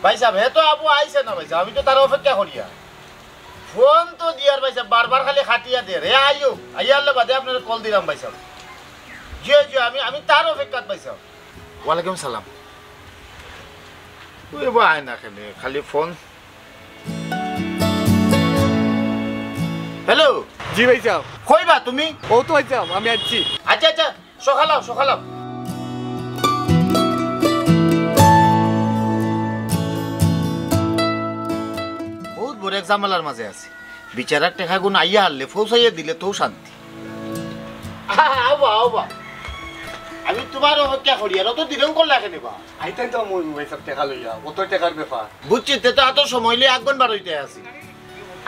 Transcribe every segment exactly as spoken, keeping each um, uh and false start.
ভাইসাব, হে তো আবু আইছে না ভাইসাব, আমি তো তার অপেক্ষা করিয়ার। ফোন তো দিয়ার ভাইসাব, বারবার খালি কাটিয়া দের। হে আইউক, আইয়া হারলে বাদে আপনারে কল দিরাম ভাইসাব। জি, জি, আমি, আমি তার অপেক্ষাত ভাইসাব। ওয়ালাইকুম সালাম। ওই বা আয় না কেনে, খালি ফোন। হ্যালো। জি ভাইসাব। কই বা তুমি? অউ তো ভাইসাব, আমি আইছি। আচ্ছা, আচ্ছা, সকাল আও, সকাল আও। বউত বড় এক ঝামেলার মাঝে আছি। বিচারার টেকাগুন আইয়া হারলে, পৌঁছাইয়া দিলে তো শান্তি। আহা, আও বা, আও বা। আমি তুমার অপেক্ষা করিয়ার, অত দিরাম করলা কেনে বা? আইতাম তো মুই ভাইসাব টেকা লইয়া, অত টেকার ব্যাপার। বুঝছি, তে তো অত সময় লইয়া আগুন বারইতে আছি।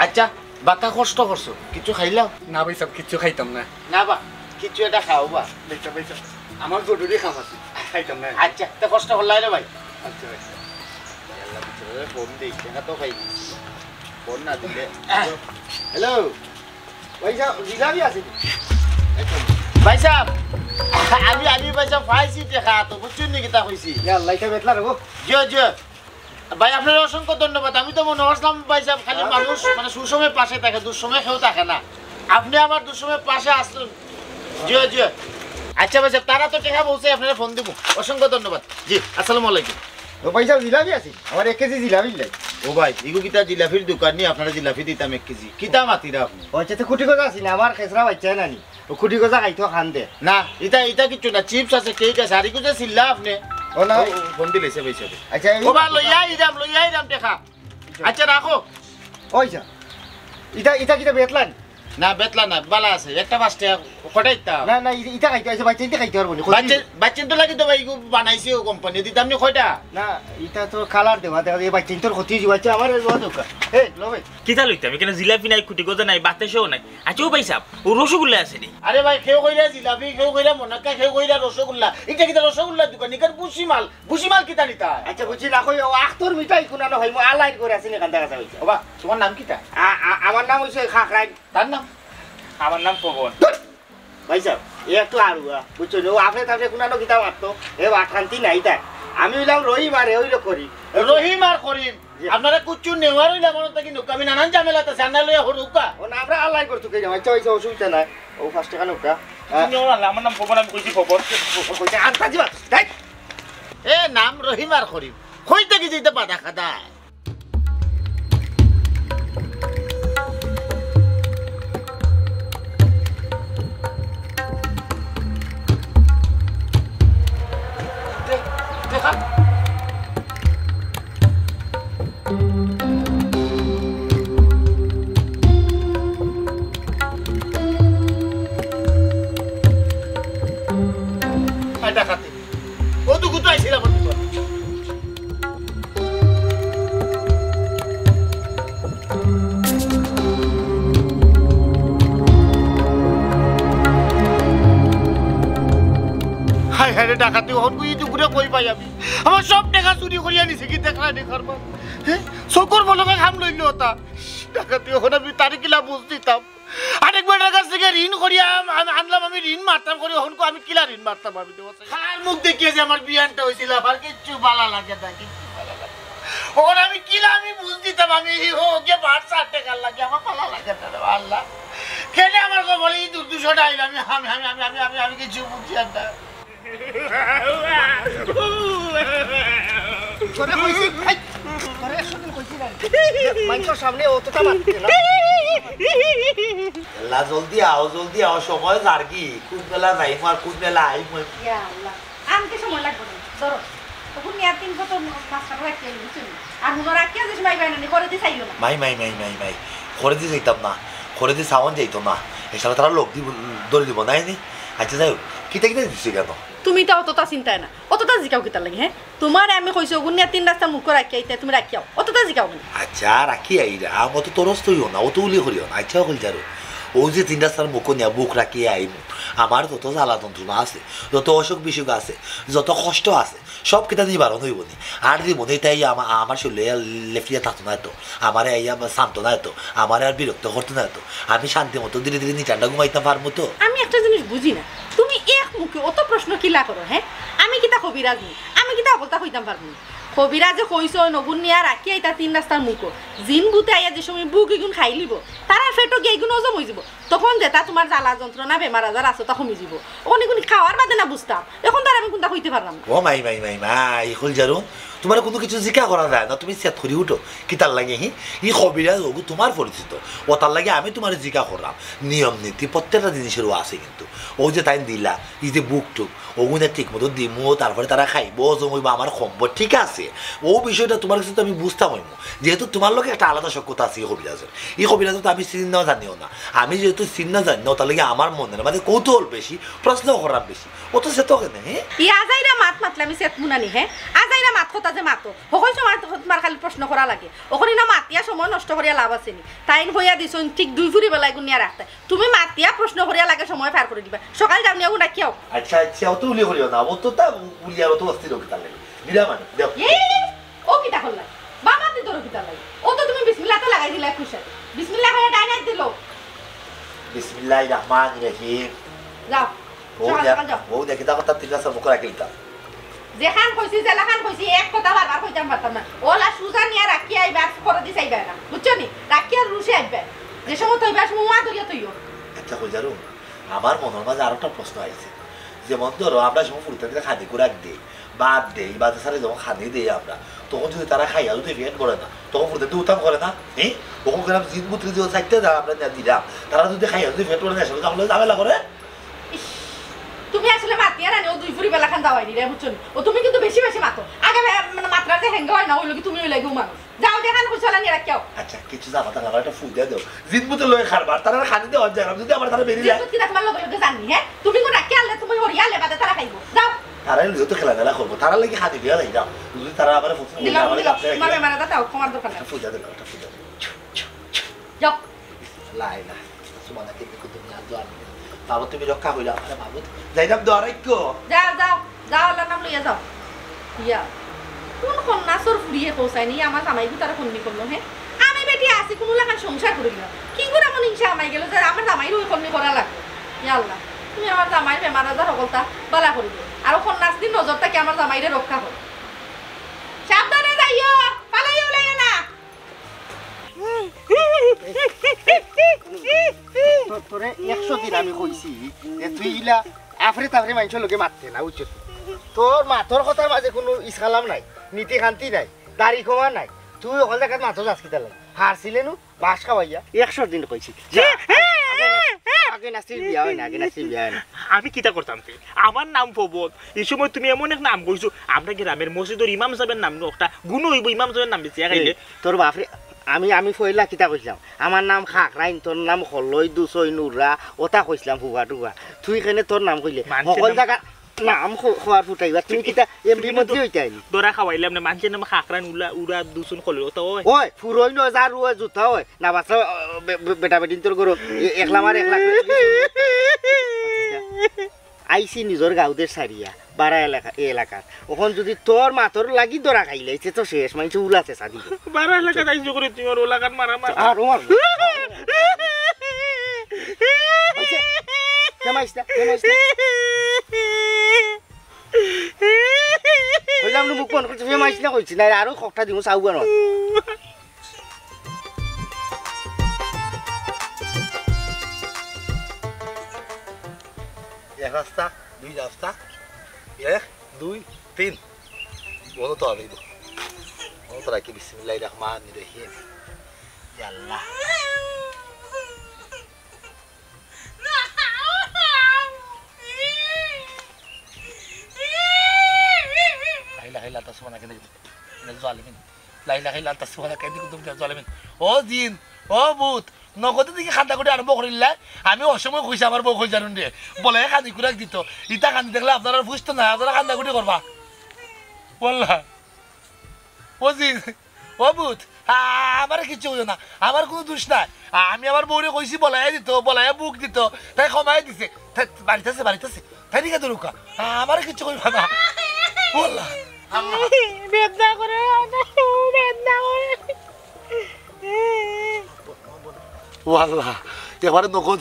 আচ্ছা, বাক্কা কষ্ট করছো, কিছু খাইলাও? না ভাইসাব, কিচ্ছু খাইতাম না। না বা, কিছু একটা খাও বা। ভাইসাব, ভাইসাব, আমার জরুরি কাম আছে, খাইতাম না। আচ্ছা, তে কষ্ট করলাই রে ভাই। আচ্ছা, আচ্ছা। আল্লাহ, ভিতরে ফোন দেই, টেকা তো পাই না। ফোন না দিলে। হ্যালো, ভাইসাব, জিলাপি আছে নি? ভাইসাব, আমি, আমি ভাইসাব পাইছি টেকা তো, বুঝছইন নি কিতা কইছি? ইয়া আল্লাহ, ইটা বেতলা রে গো। জিও, জিও। ভাই, আপনারে অসংখ্য ধন্যবাদ। আমি তো মনো করছিলাম ভাইসাব খালি হ্যাঁ। মানুষ মানে সুসময়ে পাশে থাকে, দুঃসময়ে কেউ থাকে না। আপনে আমার দুঃসময়ে পাশে আছইন। জিও, জিও। আচ্ছা ভাইসাব, তারা তো টেকা পৌঁছে আপনারে ফোন দিমু। অসংখ্য ধন্যবাদ। জি, আসসালামু আলাইকুম। ও ভাইসাব, জিলাপি আছে? আমার এক কেজি জিলাপি লাই। ও ভাই, ইগু কিতা জিলাপির দোকান নি? আপনারে জিলাপি দিতাম এক কেজি। কিতা মাতিরা আপনে? ও আচ্ছা, তো খুটি গজা আছে নি? আমার খেসরা বাচ্চায় না নি? ও খুটি গজা খাইতো খান দে। না, ইতা, ইতা কিচ্ছু না, চিপস আছে, কেক আছে, আর ইগু যে চিল্লা আপনে। ও না। ও, ও, ফোন দিলাইছে ভাইসাবে। আচ্ছা, এই ও বা, লইয়া আইরাম, লইয়া আইরাম টেকা। আচ্ছা, রাখো। ওই যা। ইতা, ইতা কিতা বেতলা নি? না, বেতলা না, বালা আছে। একটা পাঁচ টেকা, কয়টা ইতা? না, না, ই-, ইতা খাইতে, আচ্ছা, বাচ্চাইন্তে খাইতে পারবো নি? বাচ্চা, বাচ্চাইন্তর লাগি তো ভাই, ইগু বানাইছে ও কোম্পানি। দিতাম নি কয়টা? না, ইতা তো কালার দেওয়া, দেওয়া, এই বাচ্চাইন্তর ক্ষতি অইযিবো। আচ্ছা, আমার এই লোয়া দরকার। এই, লো ভাই। কিতা লইতাম? ইখানো জিলাপি নাই, খুটি গজা নাই, বাতাসও নাই। আচ্ছা, ও ভাইসাব, ও রসগোল্লা আছে নি? আরে ভাই, কেউ কইরা জিলাপি, কেউ কইরা মুনাক্কা, কেউ কইরা রসগোল্লা। ইটা কিতা রসগোল্লার দোকান? ইখান ভুসিমাল, ভুসিমাল কিতা নিতা? আচ্ছা, বুঝছি না, কই, ও আখতর মিঠাই কুনানো হয়, মো আলাইন করে আছে নি, কান্দা কান্দা হইছে। ওবা, তোমার নাম কিতা? আ-, আ-, আমার নাম হইছে খাকরাইন। তার নাম? আমার নাম পবন। ধুর! ভাইসাব, এ একটু আড়ুয়া, বুঝছো নি? ও আপনে তাপনে কুনানো কিতা মাততো, এ বাটখান্তি নাই তার। আমি অইলাম রহিম আর এ অইলো করিম। রহিম আর করিম। জি। আপনারা কুচ্ছু নেওয়ার অইলে আমার থাকি নৌকা, আমি নানান ঝামেলাত আছি, আন্না লইয়া হরুকা। ও না, আমরা আল্লাহ করতে কই যাও, আচ্ছা, অইছে, অসুবিধা নাই। ও পাঁচ টেকা নৌকা। তুমি আমার আল্লাহ, আমার নাম পবন, আমি কইছি পবন। ও কইছে, আনতা দিবা, দেখ। এ নাম রহিম আর করিম, কই থাকি যাইতে বাধা খাদা। আয় ডাকাতি। ও তো গুতো আইছিল আমার ভিতর। হায় হায় রে ডাকাতি, অখন কই দুপুরে কই পাই আমি? আমার সব টেকা চুরি করিয়া নিছে, কি দেখরা নি কারবার? হ্যাঁ? চকুর পলকে কাম লইলো ওটা। ডাকাতি, অখন আমি তারে কিলা বুঝ দিতাম? আরেক বেটার কাছ থাকি ঋণ করিয়া আম-, আম-, আনলাম আমি, ঋণ মারতাম করি, অখন কো আমি কিলা ঋণ মারতাম আমি দেওয়া চাই? কার মুখ দেখিয়া যে আমার বিয়ানটা অইছিল, আমার কিচ্ছু ভালা লাগে না, কিচ্ছু ভালা লাগে না। অখন আমি কিলা আমি বুঝ দিতাম, আমি এই হোক গিয়ে বাড়ছে আট টেকার লাগে, আমার ভালা লাগে না রে আল্লাহ। কেনে আমার কপালে এই দুর্দশাটা আইল, আমি, আমি, আমি, আমি, আমি, আমি, আমি কিচ্ছু বুঝি আর না। তোরে কইছি, এই, তোরে একশো দিন কইছি না। মাইনষর সামনে অতটা মাততে না। আল্লাহ, জলদি আও, জলদি আও, সময় যারগি। কোন বেলা যাইমু আর কোন বেলা আইমু। ইয়া আল্লাহ, আনতে সময় লাগবো না। ধরো, তখন নিয়ে তিন কত মাছ কাটা রাখতে হইবে, বুঝছো নি? আর মনে রাখিয়া যে সময় বাইরে নি, করে দিয়ে চাইও না। মাই, মাই, মাই, মাই, মাই। করে দিয়ে যাইতাম না। করে দিয়ে সামান যাইতো না। এছাড়া তারা লোক দিব, ধরে দিব, নাই নি? আচ্ছা, যাই হোক, কিতা কিতা দিছে কেন? তুমি তো অতটা চিন্তায় না, অতটা জিকাও কিতার লাগি, হ্যাঁ? তুমারে আমি কইছি, অগুন নিয়া তিন রাস্তার মুখ রাখিয়া আইতে, তুমি রাখিয়াও, অতটা জিকাও কেনে? আচ্ছা, রাখি আইরাম, অত তরস্ত অইও না, অত উলি করিও না। আচ্ছা, অকল যারো, অউ যে তিন রাস্তার মুখ নিয়া বুক রাখিয়া আইমু, আমার যত জ্বালা যন্ত্রণা আছে, যত অসুখ বিসুখ আছে, যত কষ্ট আছে, সব কিতা নিবারণ অইবো নি? আর জীবনে তাই আমা-, আমার শরীরে লেফটিয়া থাকতো না তো, আমারে আইয়া সান্ত্বনা দিত, আমারে আর বিরক্ত করতো না তো, আমি শান্তি মতো ধীরে ধীরে নিটান্ডা ঘুমাইতাম পারমু তো। আমি একটা জিনিস বুঝি না, তুমি এক মুখে অত প্রশ্ন কিলা করো, হ্যাঁ? আমি কিতা কবিরাজ নি? আমি কিতা হকলতা কইতাম পারমু নি? কবিরাজে কইছইন, অগুন নিয়া রাখিয়া ইতা তিন রাস্তার মুখো। জিন ভূতে আইয়া যে সময় বুক ইগুন খাইলিবো, তারার পেটো গিয়া ইগুন হজম অইযিবো। তখন যেতা তুমার জ্বালা যন্ত্রণা বেমার আজার আছে, অতা কমিযিবো। অখন ইগুন খাওয়ার বাদে না বুঝতাম, অখন তো আর আমি কুনতা কইতে পারলাম না। ও মাই, মাই, মাই, মাই, ইখুল জারুম, তুমারে কুনু কিছু জিকা করা যায় না, তুমি সেত করি উঠো। কিতার লাগি হি? ই কবিরাজ অগু তুমার পরিচিত, অতার লাগি আমি তুমারে জিকা করলাম। নিয়ম নীতি প্রত্যেকটা জিনিসেরও আছে কিন্তু। অউ যে তাইন দিলা, ই যে বুক টুক, অগুনে ঠিক মতো দিমু, তারপরে তারা খাইবো, হজম অইবো, আমার কমবো, ঠিক আছে। অউ বিষয়টা তুমার কাছে তো আমি বুঝতাম অইমু, যেহেতু তুমার লগে একটা আলাদা সখ্যতা আছে ই কবিরাজর। ই কবিরাজর তো আমি চিনি না জানিও না, আমি যেহেতু চিনি না জানি না, অতার লাগি আমার মনের মাঝে কৌতূহল বেশি, প্রশ্ন করার বেশি। অত সেত কেনে, হে? ই আজাইরা মাত মাতলে আমি সেত মুনানি, হে? আজাইরা মাত কথা যে মাতো, হকল সময় তো তুমার খালি প্রশ্ন করা লাগে। অখন ইনা মাতিয়া সময় নষ্ট করিয়া লাভ আছে নি? তাইন কইয়া দিছইন ঠিক দুই ফুরি বেলায় গুনিয়া রাখতে। তুমি মাতিয়া প্রশ্ন করিয়া লাগে সময় পার করি দিবা। সকাল যাও নিয়া গুন্ডা কিয়াও। আচ্ছা, আচ্ছা, অত উলি করিও না, অত তা উলিয়ার অত অস্থির অও কিতার লাগি। বিরাম আনি, দেও। এই, ও কিতা করলা? বাবা তুই তোর কিতা লাগে? ও তো তুমি বিসমিল্লাহ তো লাগাই দিলা খুশে। বিসমিল্লাহ কইয়া ডাইন হাত দিলো। বিসমিল্লাহির রহমানির রহিম। যাও। বউ সকাল দেখ, সকাল যাও। বউ দেখ, কিতা কথা তিন রাস্তা মুখো রাখিলিতা। যেখান কইছি, যেলাখান কইছি, এক কথা বারবার কইতাম পারতাম না। অলা সুজা নিয়া রাখিয়া আইবা, আর করে দিছ আইবা না। বুঝছো নি? রাখিয়া রুশে আইবা। যে সময় তৈবা, সময় ওয়া ধরিয়া তৈও। আচ্ছা, কই জানো? আমার মনের মাঝে আরো একটা প্রশ্ন আইছে। যেমন ধরো, আমরা সময় ফুরুতার ভিতরে খানি খুরাক দেই, ভাত দেই, বাচ্চা সারে যখন খানি দেই আমরা, তখন যদি তারা খাইয়া যদি পেট ভরে না, তখন ফুরুতার ভিতরে উতাম করে না? হ্যাঁ? তখন গেলাম জিন বুতরে যে চারটে যা আমরা নিয়া দিলাম, তারা যদি খাইয়া যদি পেট ভরে না, সেটা তাহলে ঝামেলা করে। ইস, তুমি আসলে মাতিয়া রানি, ও দুই ফুরি বেলা খান দাওয়াই নি রে, বুঝছো নি? ও তুমি কিন্তু বেশি বেশি মাতো। আগে বে-, মানে মাত্রা যে হেঙ্গে হয় না, ওই লোকে তুমি ওই লাগেও মানুষ। যাও, যেখান কইছো, আলা নিয়া রাখিয়াও। আচ্ছা, কিছু জানা থাকলে আমার একটা ফুল দিয়া দেও। জিন বুতর লগে কারবার, তারা খানি দেওয়া যায় না, যদি আমার তারা বেরিয়ে যায়। জিন বুত কিতা তোমার লগে লগে জানি, হ্যাঁ? তুমি কোন রাখিয়া আনলে, তুমি হরিয়া আনলে, বাদে তারা খাইবো। যাও। তারা লিও তো খেলাধুলা করবো, তারা লাগি খানি দিয়া যাই, যাও। যদি তারা আবার ফুল দিলাম, আমার দিলাম। কাছে তোমার রাখে। বেমার আজার তাও কমার দরকার নাই। একটা ফুল দিয়া দেও, একটা ফুল দিয়া দেও। যাও। লা ইলাহা ইল্লাল্লাহ, সুবহানাকা ইন্নী কুনতু মিনাজ জালিমিন। বাবা, তুমি রক্ষা কইলা আমারে, মাবুদ। যাইতাম দোয়া রাখো। যাও, যাও, যাও, আল্লাহর নাম লইয়া যাও। ইয়া, কোন কন্যাসর ফুরিয়ে পৌঁছায়নি, আমার জামাই গুতারে কন্নি করলো, হে? আমি বেটি আছি, কোন লাখান সংসার করি না। কি করে এমন হিংসা আমায় গেল যে আমার জামাইর ওই কন্নি করা লাগবে? ইয়া আল্লাহ, তুমি আমার জামাইর বেমার আজার হকলতা বালা করি দিও। আর ও কন্যাস দিন নজর থাকি আমার জামাইরে রক্ষা করো। সাবধানে যাইও, পালাইও লাগে না। তো-, তোরে একশো দিন আমি কইছি যে তুই ইলা আফরে তাফরে মানষর লগে মাততে না, বুঝছস? তোর মাতর কথার মাঝে কুনু ইসলাম নাই, নীতি খান্তি নাই, দাড়ি কমা নাই। তুই অকল দেখাত মাতর যাস কিতার লাগি? হারছিলে নু বাঁশ খাওয়াইয়া। একশো দিন কইছি। যা, আগে, আগে নাস্তির বিয়া হয় না, আগে নাস্তির বিয়া হয় না। আমি কিতা করতাম তে? আমার নাম ফবদ। এই সময় তুমি এমন এক নাম কইছো, আমরা গ্রামের মসজিদর ইমাম সাহেবের নাম নু একটা গুণ হইব, ইমাম সাহেবের নাম বেশি আগাইলে। এই, তোর বাপরে, আমি, আমি ফইলা কিতা কইছিলাম? আমার নাম খাকরাইন, তোর নাম খলই, দুসই, নুরা, ওটা কইছিলাম ফুবা টুবা। তুই কেনে তোর নাম কইলে? মানছে হকল না। জাগা নাম খ-, খোয়ার ফুটাইবা। তুমি কিতা এমপি তুমি মন্ত্রী তো হইতে আইলি? দরা খাওয়াইলাম না, মানছে নাম খাকরাইন, উলা, উরা, দুসুন খলই, ওটা ওই। ওই, ফুরই নজার, ওই জুতা ওই। না বাসা, বে-, বে-, বেটা বেটিন তোর গরো, এ-, একলা মার একলা। আইছি নিজর গাউদের সারিয়া, বারা এলাকা, এ এলাকার। অখন যদি তোর মাতর লাগি দরা খাইলে, ইতে তো শেষ, মানষে উলাতে সাদি। বারা এলাকা তাই করে তুই ওর ওলাকান মারা মার। আর ওর। হইছে? ফেমাইস না, ফেমাইস না। কইলাম না মুখ বন্ধ করতে, ফেমাইস না কইছি, না আরো খকটা দিব, চাউবা না। এক রাস্তা, দুই রাস্তা, এক, দুই, তিন। বলো তো আমি, বলো তো রাখি, বিসমিল্লাহির রহমানির রহিম। ইয়া আল্লাহ। লা ইলাহা ইল্লা আনতা সুবহানাকা ইন্নী কুনতু মিনাজ জালিমিন। লা ইলাহা ইল্লা আনতা সুবহানাকা ইন্নী কুনতু মিনাজ জালিমিন। ও জিন, ও ভূত, নগদে দেখি কান্দাকুটি আরম্ভ করিলা। আমি অসময় কইছি আমার বউ কই জানুন রে, বলে খানি খুরাক দিত। ইতা খানি দেখলে আপনারা বুঝতো না, আপনারা কান্দাকুটি করবা। ওয়াল্লাহ। ও জিন, ও ভূত, আ-, আমারে কিচ্ছু কইও না, আমার কুনু দুষ নাই। আ-, আমি আমার বউরে কইছি বলাইয়া দিত, বলাইয়া বুক দিত, তাই কমাই দিছে। তাই বাড়িত আছে, বাড়িত আছে, তাই নিকা দরুকা। আ-, আমারে কিচ্ছু কইবা না। ওয়াল্লাহ। বেদনা করে, বেদনা করে। ওয়াল্লাহ, এবারে নগদ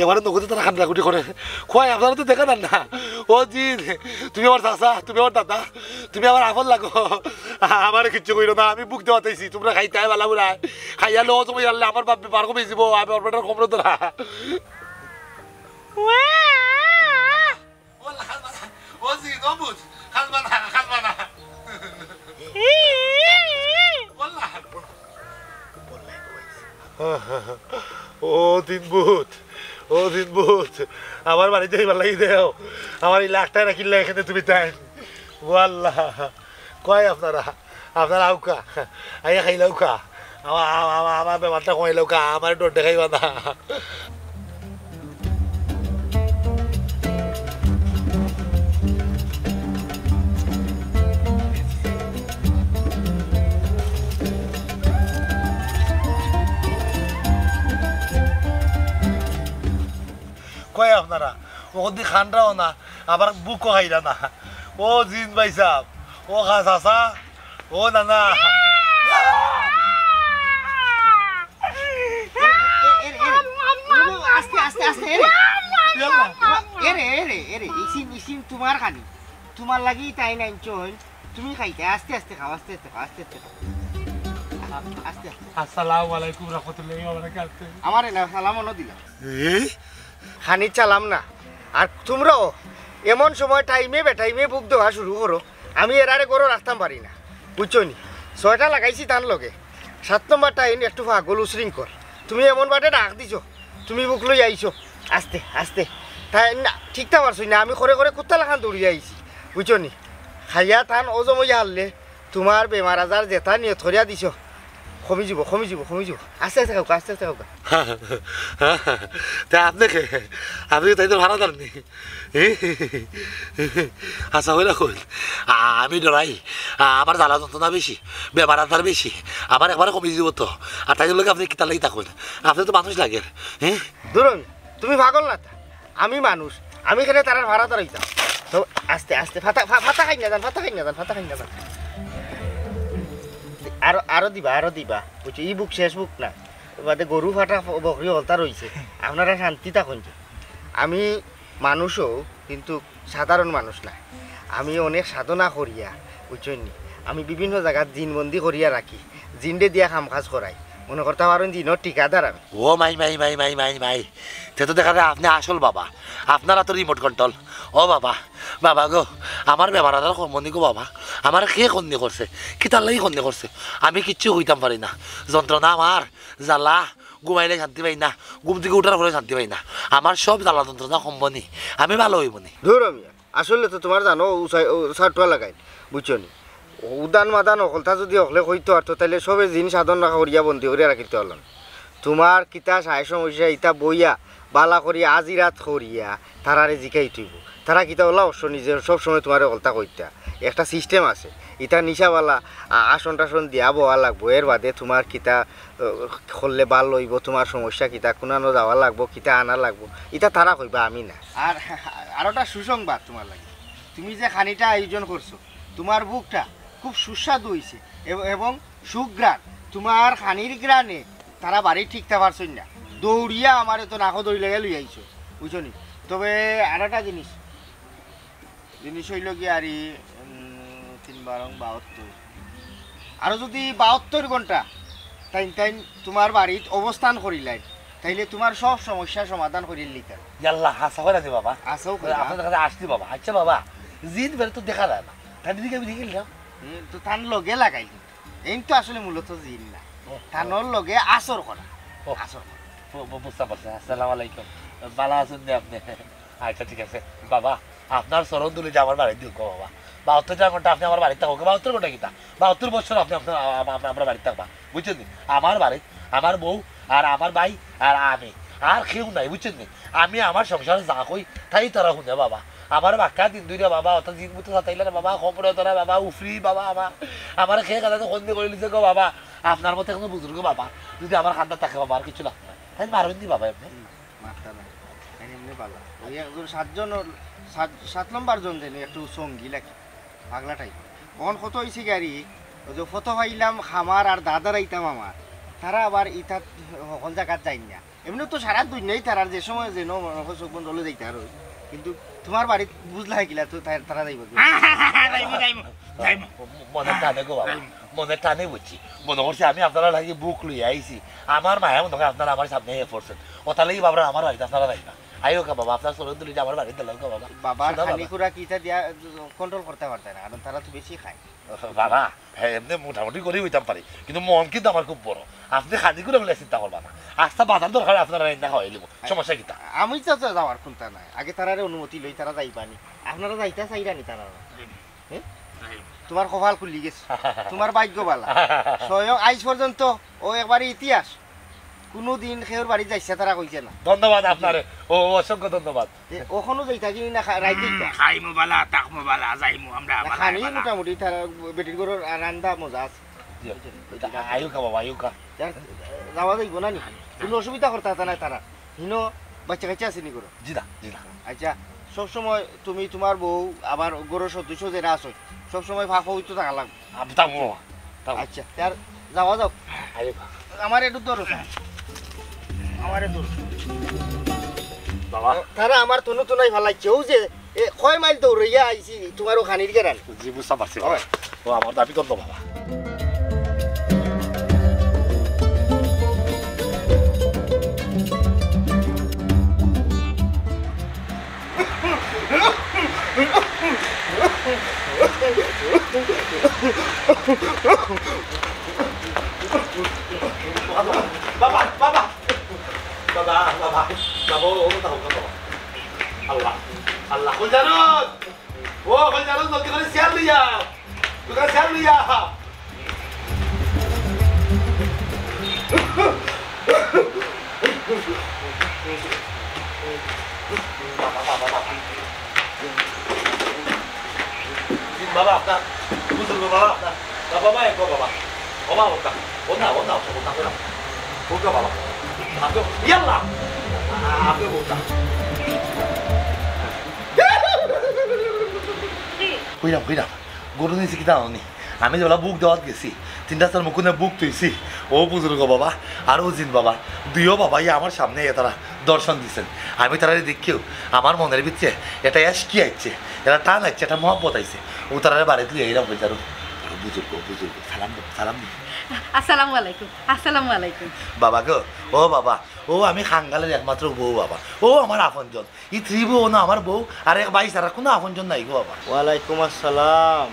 এবারে নগদে তারা কান্দাকুটি করে। কয়, আপনারা তো দেখা দেন না। ও জি, তুমি আমার চাচা, তুমি আমার দাদা, তুমি আমার আপন লাগো। আমারে কিচ্ছু কইরো না, আমি বুক দেওয়া চাইছি, তোমরা খাইতায় বালা বুড়ায়। খাইয়া লো, তুমি আনলে আমার বাপ বার কমে দিব, আমি ওর বেটার কমরো ধরা। ও লা, খাল বানা। ও জি, ও বুঝ। খাল বানা, খাল বানা। ও লা। ও দিন ভূত, ও দিন ভূত, আমার বাড়িত আইবার লাগি দেও। আমার এই লাখটা রাখিলে এখানে তুমি তাই। ও আল্লাহ, কয় আপনারা, আপনারা আউক্কা, আইয়া খাইলাউক্কা। আমার, আমার, আমার, আমার বেমারটা কমাইলাউক্কা, আমার ডর দেখাইবা না। কয় আপনারা, ও দি খানরাও না, আবার বুকও খাইরা না। ও জিন ভাই সাহেব, ও খা চাচা, ও নানা। এরে, এরে, এরে, এরে। ও, আস্তে, আস্তে, আস্তে, এরে। ইয়াল্লা। এরে, এরে, এরে, ইসিন, ইসিন তুমার খানি। তুমার লাগি তাইন আনছইন। তুমি খাইতায়, আস্তে আস্তে খাও, আস্তে আস্তে খাও, আস্তে আস্তে খাও। আস্তে আস্তে। আসসালামু আলাইকুম রহমতুল্লাহি ওয়া বারাকাতুহু। আমারে না, সালামও না দিলা। এ? খানির চালাম না। আর তুমরাও এমন সময় টাইমে বেটাইমে বুক দেওয়া শুরু করো, আমি এরারে ঘরো রাখতাম পারি না, বুঝছো নি? ছয়টা লাগাইছি তান লগে, সাত নম্বর টাইম একটু পাগল উশৃঙ্খল। তুমি এমন বাটে ডাক দিছো, তুমি বুক লই আইছো, আস্তে আস্তে। তাই না, ঠিকতা পারছই না, আমি করে করে কুত্তা লাখান দৌড়িয়া আইছি, বুঝছো নি? খাইয়া তান অজম অইয়া হারলে তুমার বেমার আজার যেতা নিয়ত করিয়া দিছো, কমি যিবো, কমি যিবো, কমি যিবো। আস্তে আস্তে খাউক্কা, আস্তে আস্তে খাউক্কা। তে আপনে কে? আপনে তাইনতর ভাড়াদার নি? আচ্ছা, অইরা কইন। আ-, আমি ডরাই। আ-, আমার জ্বালা যন্ত্রণা বেশি, বেমার আজার বেশি। আমার একবারে কমি যিবো তো। আর তাইনর লগে আপনে কিতার লাগি থাকইন? আপনে তো মানুষ লাগের। হে? দূর হন, তুমি পাগল না তা? আমি মানুষ, আমি কেনে তারার ভাড়াদার অইতাম? তো আস্তে আস্তে, ফাতা, ফা-, ফাতা খাইন না যান, ফাতা খাইন না যান, ফাতা খাইন না যান। আরো, আরো দিবা, আরো দিবা। বুঝছো, ই বুক শেষ বুক না। বাদে গরু ফাটা ফ-, বকরি হকলতা রইছে। আপনারা শান্তি থাকইন যে। আমি মানুষও, কিন্তু সাধারণ মানুষ না। আমি অনেক সাধনা করিয়া, বুঝছইন নি? আমি বিভিন্ন জাগাত জিনবন্দি করিয়া রাখি। জিনরে দিয়া কাম কাজ করাই। মনে করতা পারইন জিনর ঠিকাদার আমি। ও মাই, মাই, মাই, মাই, মাই, মাই। তে তো দেখা যায় আপনে আসল বাবা, আপনার আতো রিমোট কন্ট্রোল। ও বাবা, বাবা গো, আমার বেমার আজার কমবো নি গো বাবা, আমার কে কন্নি করছে, কিতার লাগি কন্নি করছে, আমি কিচ্ছু কইতাম পারি না। যন্ত্রণা আমার, জ্বালা, ঘুমাইলে শান্তি পাই না, ঘুম থাকি উঠার পরে শান্তি পাই না, আমার সব জ্বালা যন্ত্রণা কমবো নি, আমি ভালা অইমু নি। ধুর মিয়া, আসলে তো তুমার জানো, উসাই-, উ-, সাটুয়া লাগাইল, বুঝছো নি? উদান মাদান হকলতা যুদি হকলে কইতো পারতো, তাইলে সবে জিন সাধনা করিয়া বন্দি করিয়া রাখিতে পারলো না। তুমার কিতা সায় সমস্যা, ইতা বইয়া, বালা করি আজি রাত করিয়া, তারারে জিকাইতে অইবো। তারা কিতা অলা অবশ্য নিজে সব সময় তুমারে হকলতা কইতা। একটা system আছে। ইতা নিশাবালা, আ-, আসন টাসন দিয়া বওয়া লাগবো। এর বাদে তুমার কিতা, আ, করলে ভালা অইবো, তুমার সমস্যা কিতা, কুনানো যাওয়া লাগবো, কিতা আনা লাগবো, ইতা তারা কইবা, আমি না। আর আরোটা সুসংবাদ তুমার লাগি। তুমি যে খানিটা আয়োজন করছো, তুমার বুকটা খুব সুস্বাদু অইছে এব-, এবং সুঘ্রাণ। তুমার খানির ঘ্রাণে তারা বাড়ি ঠিকতা পারছইন না, দৌড়িয়া আমারে তো নাকো দড়ি লাগাই লই আইছো, বুঝছো নি? তবে আর একটা জিনিস, জিনিস অইলো গি আর ই, উম, তিন বারং বাহাত্তর, আরো যুদি বাহাত্তর ঘন্টা তাইন তাইন তুমার বাড়িত অবস্থান করিলাইন, তাইলে তুমার সব সমস্যা সমাধান করিলিতাম। ইয়াল্লা, হাছা কইরা দি বাবা। হাছাউ কইরা। আপনার কাছে আসছি বাবা। আচ্ছা বাবা, জিন বের তো দেখা যায় না, তাইন দিকে আমি দেখি নিলাম। হুম, তো তান লগে লাগাইলি। এইন তো আসলে মূলত জিন না, ও, তানর লগে আসর করা। ও। আসর করা। বু-, বু-, বুঝতাম পারছি। আসসালামু আলাইকুম। বালা আছইন নি আপনে? আচ্ছা, ঠিক আছে। বাবা, আপনার চরণ ধুলি যে আমার বাড়িত দিউক্কা গো বাবা। বাহাত্তর ঘন্টা আপনে আমার বাড়িত থাকউক্কা। বাহাত্তর ঘন্টা কিতা? বাহাত্তর বছর আপনে, আপনে, আ-, আ-, আমরার বাড়িত থাকবা। বুঝছইন নি? আমার বাড়িত, আমার বউ, আর আমার ভাই, আর আমি। আর কেউ নাই, বুঝছইন নি? আমি আমার সংসারে যা কই, তাই তারা হুনে বাবা। আমার বাক্কা দিন ধইরা বাবা, অর্থাৎ জিন ভূতে সাতাইলা রে বাবা, খবরে তারা বাবা, উফরি বাবা, আমার, আমার কে কাদাতে কন্দি করিলিছে গো বাবা। আপনার মতো একজন বুজুর্গ বাবা, যুদি আমার কান্দাত থাকে বাবা, আর কিচ্ছু লাগতো না। তাইন মারইন নি বাবা এমনে। হুম, মারতা না। তাইন এমনে বালা। ওই একজন সাতজন, সাত, সাত নম্বর জন যেন একটু সঙ্গী লাগে। পাগলা type। অখন কত অইছে গি আর ই, ওই যে ফটো পাইলাম খামার আর দাদার আইতাম আমার। তারা আবার ইতাত হকল জাগাত যাইন না। এমনে তো সারা দুনিয়াই তারার যে সময় যে ন মনে হয় চোখ বন্ধ হলে যাইতে আর ওই। কিন্তু তোমার বাড়িত বুঝলা কিলা তো তারা, তারা যাইবো কি? যাইমু, যাইমু, যাইমু। মনে টানে গো বাবা, মনে টানে বুঝছি। মনে করছি আমি আপনারা লাগি বুক লইয়া আইছি। আমার মায়া মনে হয় আপনারা আমার সামনে আইয়া পড়ছেন। ও তাহলে কি বাবা আমার বাড়িত আপনারা যাইবা? আইও কা বাবা, আপনার চরণ ধরি যে আমার বাড়িত দিলাও কা বাবা। বাবার সুধা বাবা। খানিকুরা কিতা দিয়া কন্ট্রোল করতে পারতে না, কারণ তারা তো বেশি খায়। বাবা, হ্যাঁ, এমনি মোটামুটি করেই হইতাম পারি, কিন্তু মন কিন্তু আমার খুব বড়। আপনি খালি করে বলে চিন্তা করবা না, আস্তা বাজার দরকার আপনারা রান্না খাওয়াই দিব, সমস্যা কিতা? আমি তো, তো যাওয়ার কোনটা নাই, আগে তারারে অনুমতি লই, তারা যাইবানি। আপনারা যাইতা চাইরানি তারা? হ্যাঁ? তোমার কপাল খুলি গেছে, তোমার ভাগ্য বালা। স্বয়ং আইজ পর্যন্ত ও একবারে ইতিহাস, কোনো দিন কেউর বাড়ি যাইছে তারা কইছে না। ধন্যবাদ আপনারে, ও, ও অসংখ্য ধন্যবাদ। এ, ওখানো যাইতা কি না খা-, রাইতে হুম, যাইতা? খাইমু বালা, থাকমু বালা, যাইমু আমরা না, বালা, খানি বালা। মোটামুটি তারা বেটির ঘরর রান্দা মজা আছে। জি, তা আইও কা বাবা, আইও কা। যার, যাওয়া যাইব না নি? কোনো অসুবিধা করতে হাতে নাই তারা। হিনো বাচ্চা কাচ্চা আছে নি করো? জি না, জি না। আচ্ছা, সব সময় তুমি তোমার বউ আবার ঘরর সদস্য যারা আছো, সব সময় ফাঁক হইতে থাকা লাগবে। আমি থাকবো বাবা, থাকবো। আচ্ছা, তে আর যাওয়া যাও। আরে বাবা। আমার একটু দূর আছে। আমার একটু দূর। বাবা। তারা আমার তনু তনাই ফালাইছে। ও যে, এ, কয় মাইল দৌড়াইয়া আইছি তোমার ও খানির গেরান। জি, বুঝতে পারছি বাবা। ও আমার দাবি করতো বাবা। বাবা, বাবা, বাবা, বাবা, বাবা, ও, ও, বাবা, বাবা। আল্লাহ, আল্লাহ, কই জানো? ও, কই জানো? জলদি করে চেয়ার লইয়া। তুই চেয়ার লইয়া। বাবা, বাবা, বাবা। বাবা, আপনার বুজুর্গ বাবা, আপনার বাবা, বাবা, এক বাবা। বাবা, ওটা, ওটা, ওটা, ওটা, ওটা, ওটা, বাবা। আপনি, ইয়াল্লা! আপনি ওটা। কইরাম, কইরাম। গরু নিছি কিতা আনি? আমি যেবলা বুক দেওয়াত গেছি, তিনটা চার মুকুনে বুক তুইছি। ও বুজুর্গ বাবা, আর ও জিন বাবা, দুইও বাবাই আমার সামনে এ তারা দর্শন দিছেন। আমি তারারে দেখিও আমার মনের ভিতরে এটা এশকি আইছে, এটা টান আইছে, এটা মহব্বত আইছে। ও তারারে বাড়িত লইয়া এরাম হয়ে যারো। বুজুর্গ, বুজুর্গ, সালাম দেও, সালাম দেও। আসসালামু আলাইকুম, আসসালামু আলাইকুম। বাবা গো, ও বাবা, ও আমি খাঙ্গালের একমাত্র বউ বাবা, ও আমার আপনজন। ই ত্রিভুবন আমার বউ, আর এক ভাই ছাড়া কোনো আপনজন নাই গো বাবা। ওয়ালাইকুম আসসালাম।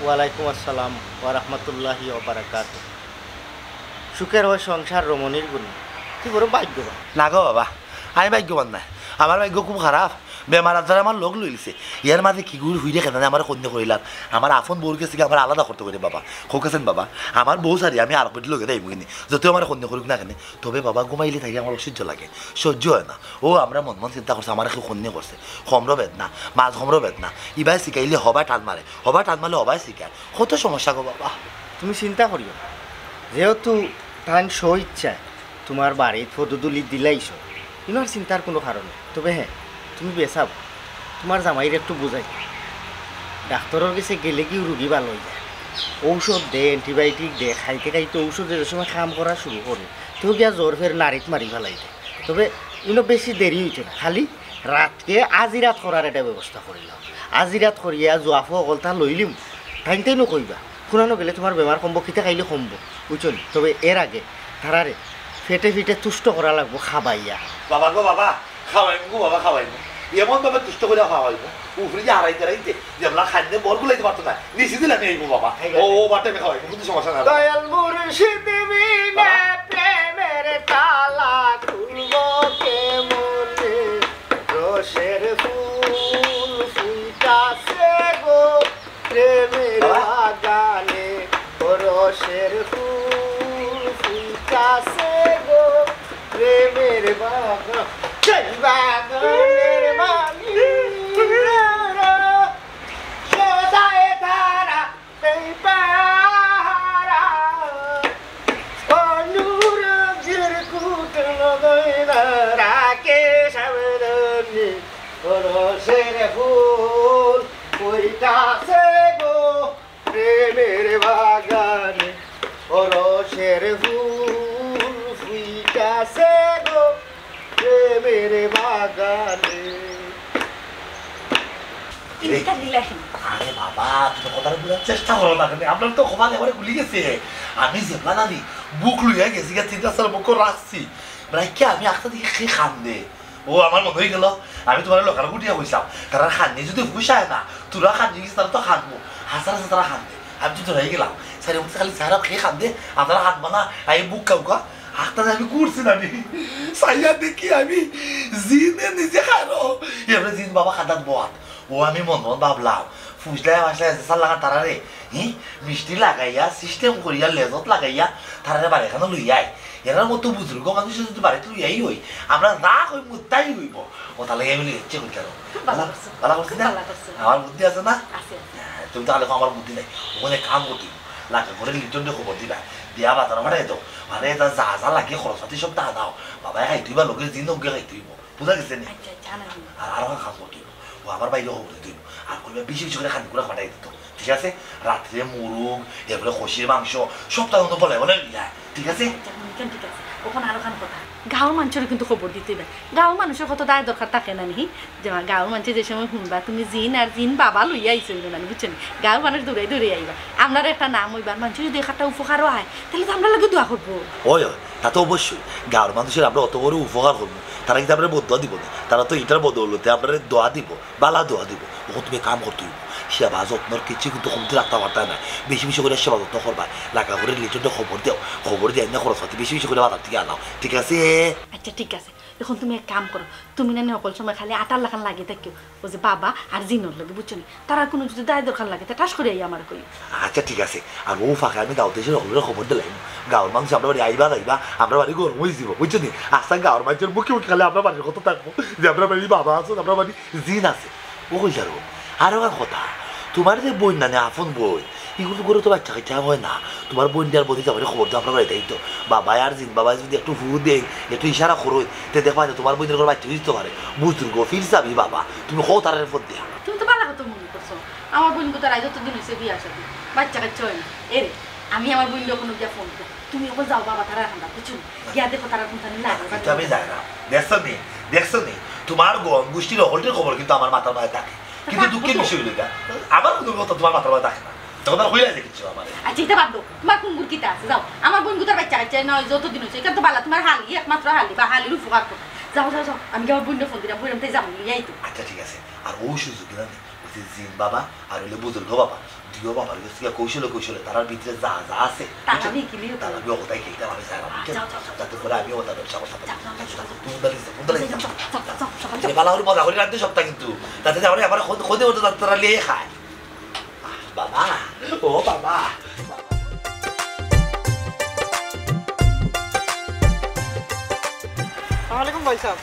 ওয়ালাইকুম আসসালাম ওয়া রাহমাতুল্লাহি ওয়া বারাকাতুহু। সুখের হয় সংসার রমণীর গুণে। তুই বড় ভাগ্যবান। না গো বাবা, আমি ভাগ্যবান না, আমার ভাগ্য খুব খারাপ। বেমার আজারে আমার লগ লইলিছে, ইয়ার মাঝে কি গুড় হুইরে খেদানে আমার কন্যা করিলাম, আমার আপন বউর গেছে কি আমার আলাদা করতে করে বাবা। খোকাছেন বাবা, আমার বউ সারি আমি আর বেটি লগে দেয় মুগিনি, যত আমার কন্যা করুক না কেন, তবে বাবা ঘুমাইলে তাই আমার অসহ্য লাগে, সহ্য হয় না। ও আমরা মন মন চিন্তা করছে, আমার কেউ কন্যা করছে, খমরো বেদনা, মাঝ খমরো বেদনা, ইবায় শিখাইলে হবায় টান মারে, হবায় টান মারলে হবায় শিখায়, কত সমস্যা গো বাবা। তুমি চিন্তা করিও না, যেহেতু তান স্ব ইচ্ছায় তোমার বাড়িত পদধূলি দিলাইছো, ইনোর চিন্তার কোনো কারণ নাই। তবে হ্যাঁ, তুমি বেসাব, তোমার জামাইরে একটু বুঝাই, ডাক্তরর গেছে গেলে কি রুগী ভালো হয়ে যায়, ঔষধ দে, অ্যান্টিবায়োটিক দে, খাইতে খাইতে ঔষধে যে সময় কাম করা শুরু করে, তো গিয়া জ্বর ফের নাড়িত মারি ফেলাই দে। তবে ইনো বেশি দেরি হইতো না, খালি রাতকে আজি রাত করার একটা ব্যবস্থা করিলাম। আজি রাত করিয়া জুয়াফো অকলতা লইলিম, টাইম টাইমও কইবা। খুনানো গেলে তোমার বেমার কমবো, কিতা খাইলে কমবো, বুঝছো নি? তবে এর আগে তারারে ফেটে ফিটে তুষ্ট করা লাগবো খাবাইয়া। বাবা গো বাবা, খাওয়াইমু গো বাবা, খাওয়াইমু। এমন ভাবে তুষ্ট করে খাওয়াইমু, উপরে যে হারাইতে হারাইতে যেমন খান্নে বর গুলাইতে পারতো না, নিচে দিলে আমি আইবো বাবা। ঠিক আছে। ও, ও বাটে আমি খাওয়াইমু, কিন্তু সমস্যা নাই। দয়াল মুর্শিদ বিনা বাবা। প্রেমের তালা খুলবো কেমনে? রসের ফুল ফুইতাছে গো প্রেমের বাবা। বাগানে, ও রসের ফুল ফুইতাছে গো প্রেমের বাগান, সেই বাগানের মালিক সদায় তারা এই পাহারা, অনুরাগের কুটুম গয়না রাখে সাবধানে। রসের ফুল ফুইতাছে গো প্রেমের বাগানে, রসের ফুল ফুইতা রে বাগানে। ইনশাআল্লাহ। আরে বাবা, তুমি কথাটা বুঝার চেষ্টা করো না কেনে? আপনার তো কপাল এবারে খুলি গেছে। আমি যেবলা নানি বুক লইয়া গেছি গিয়া, তিনটা চার বুক রাখছি। রাখিয়া আমি আখতা দেখি কে কান্দে। ও আমার মনে অই গেল, আমি তুমারে লকার গুটিয়া কইছলাম, তারার কান্দি যদি পুষায় না, তুরা কান্দি গেছে, তারা তো কান্দবো। হাজার হাজার তারা কান্দে। আমি তো ডরাই গেলাম। সারি মুখে খালি সারা কে কান্দে, আপনারা কান্দবা না, আমি বুক কাউকা। আখতা আমি ঘুরছি নানি। চাইয়া দেখি আমি জিনে নিজে খারো। এবারে জিন বাবা কান্দাত বওয়াত। ও আমি মনে মনে ভাবলাম, ফুসলায় ফাসলায় যে সার লাগান তারারে, হি, মিষ্টি লাগাইয়া, সিস্টেম করিয়া, লেজত লাগাইয়া, তারারে বাড়ি খানো লইয়া আই। এরার মতো বুজুর্গ মানুষ যদি বাড়িত লইয়া আই, আমরা যা কইমু তাই অইবো। ও তাইলে আমি লইয়া ইচ্ছে করি কারো। ভালা, ভালা করছি না? ভালা করছি। আমার বুদ্ধি আছে না? আছে, আছে। হ্যাঁ, তুমি তাইলে কও আমার বুদ্ধি নাই। অখন এক কাম করতে অইবো। লাগা ঘরর লিটনরে খবর দিবা। দিয়া বাজার ফাটাই দেও। মানে এটা যা যা লাগে খরচ পাতি সব তা দাও। বাবায় খাইতে অইবা, লগে জিন অগুয়ে খাইতে অইবো। বুঝা গেছে নি? আচ্ছা, আচ্ছা, না, না। আর আরো কাম করতে অইবো। ও আমার বাইরে খবর দিতে অইবো। আর কইবা বেশি বেশি করি খানি গুড়া ফাটাই দিতো। ঠিক আছে? রাত্রে মুরগ, এরপরে খাসির মাংস, সব তার মতো বলে বলে নিয়া। ঠিক আছে? আচ্ছা, হুম, কেন ঠিক আছে? অখন আরো খান কথা। গাঁওর মানষরে কিন্তু খবর দিতে অইবা। গাঁওর মানষর কত দায় দরকার থাকে না নি? যে গাঁওর মানষে যে সময় হুনবা, তুমি জিন আর জিন বাবা লইয়া আইছো অইলো না নি, বুঝছো নি? গাঁওর মানুষ দৌড়াই দৌড়াই আইবা। আমরার একটা নাম অইবা, আর মানষর যদি একটা উপকারও অয়, তাইলে তো আমরার লাগি দোয়া করবো। ওই, ওই, তা তো অবশ্যই। গাঁওর মানুষর আমরা অত বড় উপকার করবো, তারা কিন্তু আমরারে বদদোয়া দিবো না, তারা তো ইটার বদৌলতে আমরারে দোয়া দিবো। বালা দোয়া দিবো। অখন তুমি কাম করতে অইবো। সেবা যত্নর কিচ্ছু কিন্তু কমতি রাখতা পারতায় নায়। বেশি বেশি করি সেবা যত্ন করবায়। লাগা ঘরর লিটনরে খবর দেও। খবর দিয়া আনিয়া খরচ পাতি বেশি বেশি করি বাজার থাকি আনাও। ঠিক আছে? আচ্ছা, ঠিক আছে। অখন তুমি এক কাম করো। তুমি নানি হকল সময় খালি আটার লাখান লাগি থাকিও। অউ যে বাবা আর জিনর লগে, বুঝছো নি? তারার কুনু যদি দায় দরকার লাগে, তে ঠাস করি আইয়া আমারে কইও। আচ্ছা, ঠিক আছে। আর অউ ফাঁকে আমি গাঁওত আইছি হকলরে খবর দিলাইমু। গাঁওর মানুষ আমরার বাড়ি আইবা যাইবা, আমরার বাড়ি গরম অইযিবো, বুঝছো নি? আস্তা গাঁওর মানষর মুখে মুখে খালি আমরার বাড়ির কথা থাকবো যে আমরার বাড়ি বাবা আছে, আমরার বাড়ি জিন আছে। ও কইলা রো, আরো এক কথা, তুমার যে বইন নানি, আপন বইন, ইগুর ঘরো তো বাইচ্চা কাইচ্চা অয় না। তুমার বইন আর ভতিজারে খবর দেও, আমরার বাড়িত আইতো। বাবায় আর জিন বাবায় যদি একটু ফু দেইন, একটু ইশারা করইন, তে দেখবায় যে তুমার বইনর ঘরো বাইচ্চা অইতো পারে। বুজুর্গ, পীর সাবি বাবা, তুমি কও তারারে ফোন দিয়া। তুমি তো বালা কথা মনে করছো। আমার বইনগুতার আইজ অতদিন অইছে বিয়া শাদি, বাইচ্চা কাইচ্চা অয় না। এরে, আমি আমার বইনরে অখনো গিয়া ফোন দিতাম। তুমি অখন যাও বাবা, তারার কান্দাত, বুঝছো নি? গিয়া দেখো তারার কুনখান লাগে। কিন্তু আমি যাই না। দেখছো নি? দেখছো নি? তুমার গম গুষ্টির হকলটির খবর কিন্তু আমার মাথার মাঝে থাকে। কিন্তু দুঃখের বিষয় অইলো গিয়া, আমার কুনু কথা তুমার মাথার মাঝে থাকে না। তখন আর কইলা যে কিচ্ছু আমারে। আচ্ছা, ইটা বাদ দেও। তুমার কুনগুর কিতা আছে? যাও। আমার বইনগুতার বাইচ্চা কাইচ্চা অয় না, অউ যে অতদিন অইছে। ইখান তো বালা, তুমার হালি, একমাত্র হালি, বা হালির উপকার করো। যাও, যাও, যাও। আমি গিয়া আমার বইনরে ফোন দিরাম, কইরাম তাই যাইবো, লইয়া আইতো। আচ্ছা, ঠিক আছে। আর অউ সুযোগ দিলাম নি, অউ যে জিন বাবা আর অইলে বুজুর্গ বাবা, দুইও বাবার গেছে গিয়া কৌশলে কৌশলে তারার ভিতরে যা যা আছে, তারা বুঝছো? বিকিলিও তারা বি অগতাই খেলতে পারে, যারা বুঝছো? যাও, যাও, যাও। যাতে করে আমি অগতা ব্যবসা করতে পারি। যাও, যাও, যাও, যাও। তুমি দাঁড়িয়ে যাও, তুমি দাঁড়িয়ে যাও। যাও, যাও, যাও, যাও, যাও। এই বালা করে মজা করে রাখতে সবটা কিন্তু। যাতে যে আমরা আবার খোদে খোদে ওটা তারা লিয়ে খায়। বাবা, ও বাবা। আসসালামু আলাইকুম ভাই সাহেব।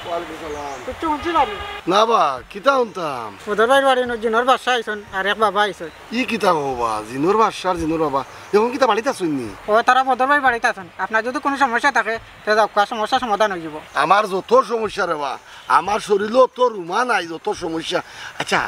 ওয়ালাইকুম সালাম। কিচ্ছু হুনছো না নি? না বা, কিতা হুনতাম? বদর ভাইর বাড়ি নু জিনর বাদশা আইছইন, আর এক বাবা আইছইন। ই কিতা কও বা, জিনর বাদশা আর জিনর বাবা, অখন কিতা বাড়িত আছইন নি? ও, তারা বদর ভাইর বাড়িত আছইন। আপনার যদি কুনু সমস্যা থাকে, তে যাউক্কা, সমস্যা সমাধান অইযিবো। আমার যত সমস্যা রে বা, আমার শরীলো অত রুমা নাই, যত সমস্যা। আচ্ছা,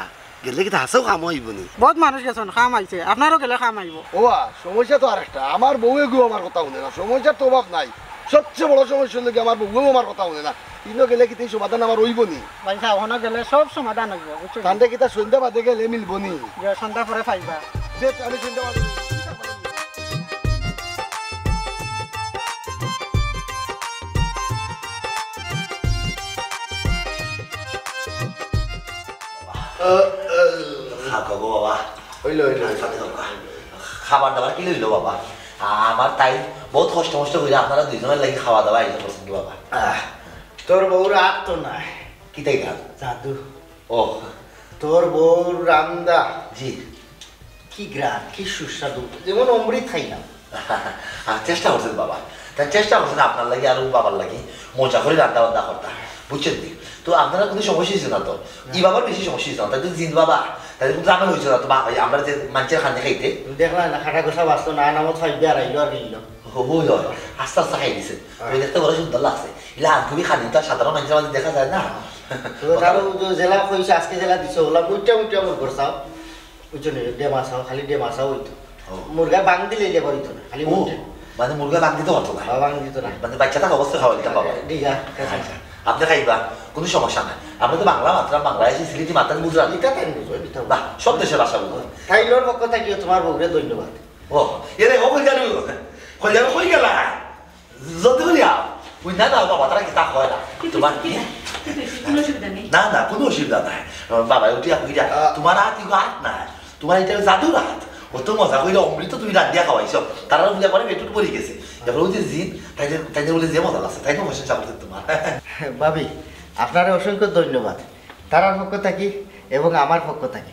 গেলে কিতা হাছাউ কাম অইবো নি? বউত মানুষ গেছইন, কাম আইছে, আপনারও গেলে কাম আইবো। ও বা, সমস্যা তো আরেকটা, আমার বউ এগু আমার কথা হুনে না, সমস্যার তো অভাব নাই। সবচেয়ে বড় সমস্যা অইলো গি আমার বউ আমার কথা হুনে না। ইনো গেলে কিতা ই সমাধান আমার অইবো নি? ভাই সাহেব, অনো গেলে সব সমাধান অইবো, বুঝছো নি? তানরে কিতা সন্ধ্যা বাদে গেলে মিলবো নি? যে সন্ধ্যা পরে পাইবা। দে, আমি সন্ধ্যা বাদে খা, খা গো বাবা। অইলো, অইলো, অইলো। খা, খা, খা। খাবার দাবার কিলা অইলো বাবা? আমার তাই বউত কষ্ট মষ্ট করি আপনারা দুইজনর লাগি খাওয়া দাওয়া আয়োজন করছইন গো বাবা। আহ, তোর বউর আত তো নাই। কিতা ইটা? জাদু। ও। তোর বউর রান্দা। জি। কি ঘ্রাণ, কি সুস্বাদু, যেমন অমৃত খাইলাম। আর চেষ্টা করছইন বাবা, তাই চেষ্টা করছইন আপনার লাগি আর বাবার লাগি মজা করি রান্দা বান্দা করতা, বুঝছইন নি? তো আপনারা কুনু সমস্যা অইছে না তো? না। ই বাবার বেশি সমস্যা অইছে না, তাই তো জিন বাবা, তাই তো কুনু ঝামেলা অইছে না তো? বা-, এই আমরা যে মানষর কান্দি খাইতে। দেখলা না, খাটা ঘষা বাঁচলো না, আনামত ফাইভ আর আইলো আর গেলো। ও, ওই, ওই, আস্তে আস্তে খাই দিছে। হ্যাঁ। তো দেখতে বড় সুন্দর লাগছে। ইলা আনকুবি খানি তো আর সাধারণ মানষর মাঝে দেখা যায় না। তো তার যে জেলা কইছে, আজকে জেলা দিছে, ওলা মুইটা মুইটা আমার ঘর চাও। বুঝছো নি? ডেমা চাও, খালি ডেমা চাও অইতো। ও। মুরগা বাং দিলে ইলে অইতো না, খালি ও, মুরগা। মানে মুরগা বাং দিতে পারতো না? হ্যাঁ, বাং দিত না। মানে বাচ্চা থাকা অবস্থায় খাওয়া দিতাম বাবা। ঠিক আছে। আচ্ছা। আপনে খাইবা, কুনু সমস্যা নাই। আপনে তো বাংলা মাতরা, বাংলাদেশি, সিলেটি মাতরা, গুজরাটি। ইটা তাইন বুঝইন, ইটা বাহ, সব দেশর ভাষা বুঝইন। তাইনর পক্ষ থাকিও তুমার বউরে ধন্যবাদ। ও, এরে, ও কই গেল? কই গেল, কই গেলা? জলদি করি আও। ওই না, না, বাবা, তারা কিতা কয় না। কিতা, তুমার কিতা? কিতা, কুনু অসুবিধা নাই। না, না, কুনু অসুবিধা নাই। বাবা, উঠি আও, উঠি আও। আহ। তুমার আত ইগু আত নাই। তুমার ইটা জাদুর আত। অত মজা কইরা অমৃত তুমি রান্ধিয়া খাওয়াইছো। তারার বুলে একবারে পেটুট পড়ি গেছে। এবার ওই যে জিন, তাইনর, তাইনর বুলে যে মজা লাগছে, তাইন তো প্রশংসা করছে তুমার। ভাবি, আপনারে অসংখ্য ধন্যবাদ। তারার পক্ষ থাকি এবং আমার পক্ষ থাকি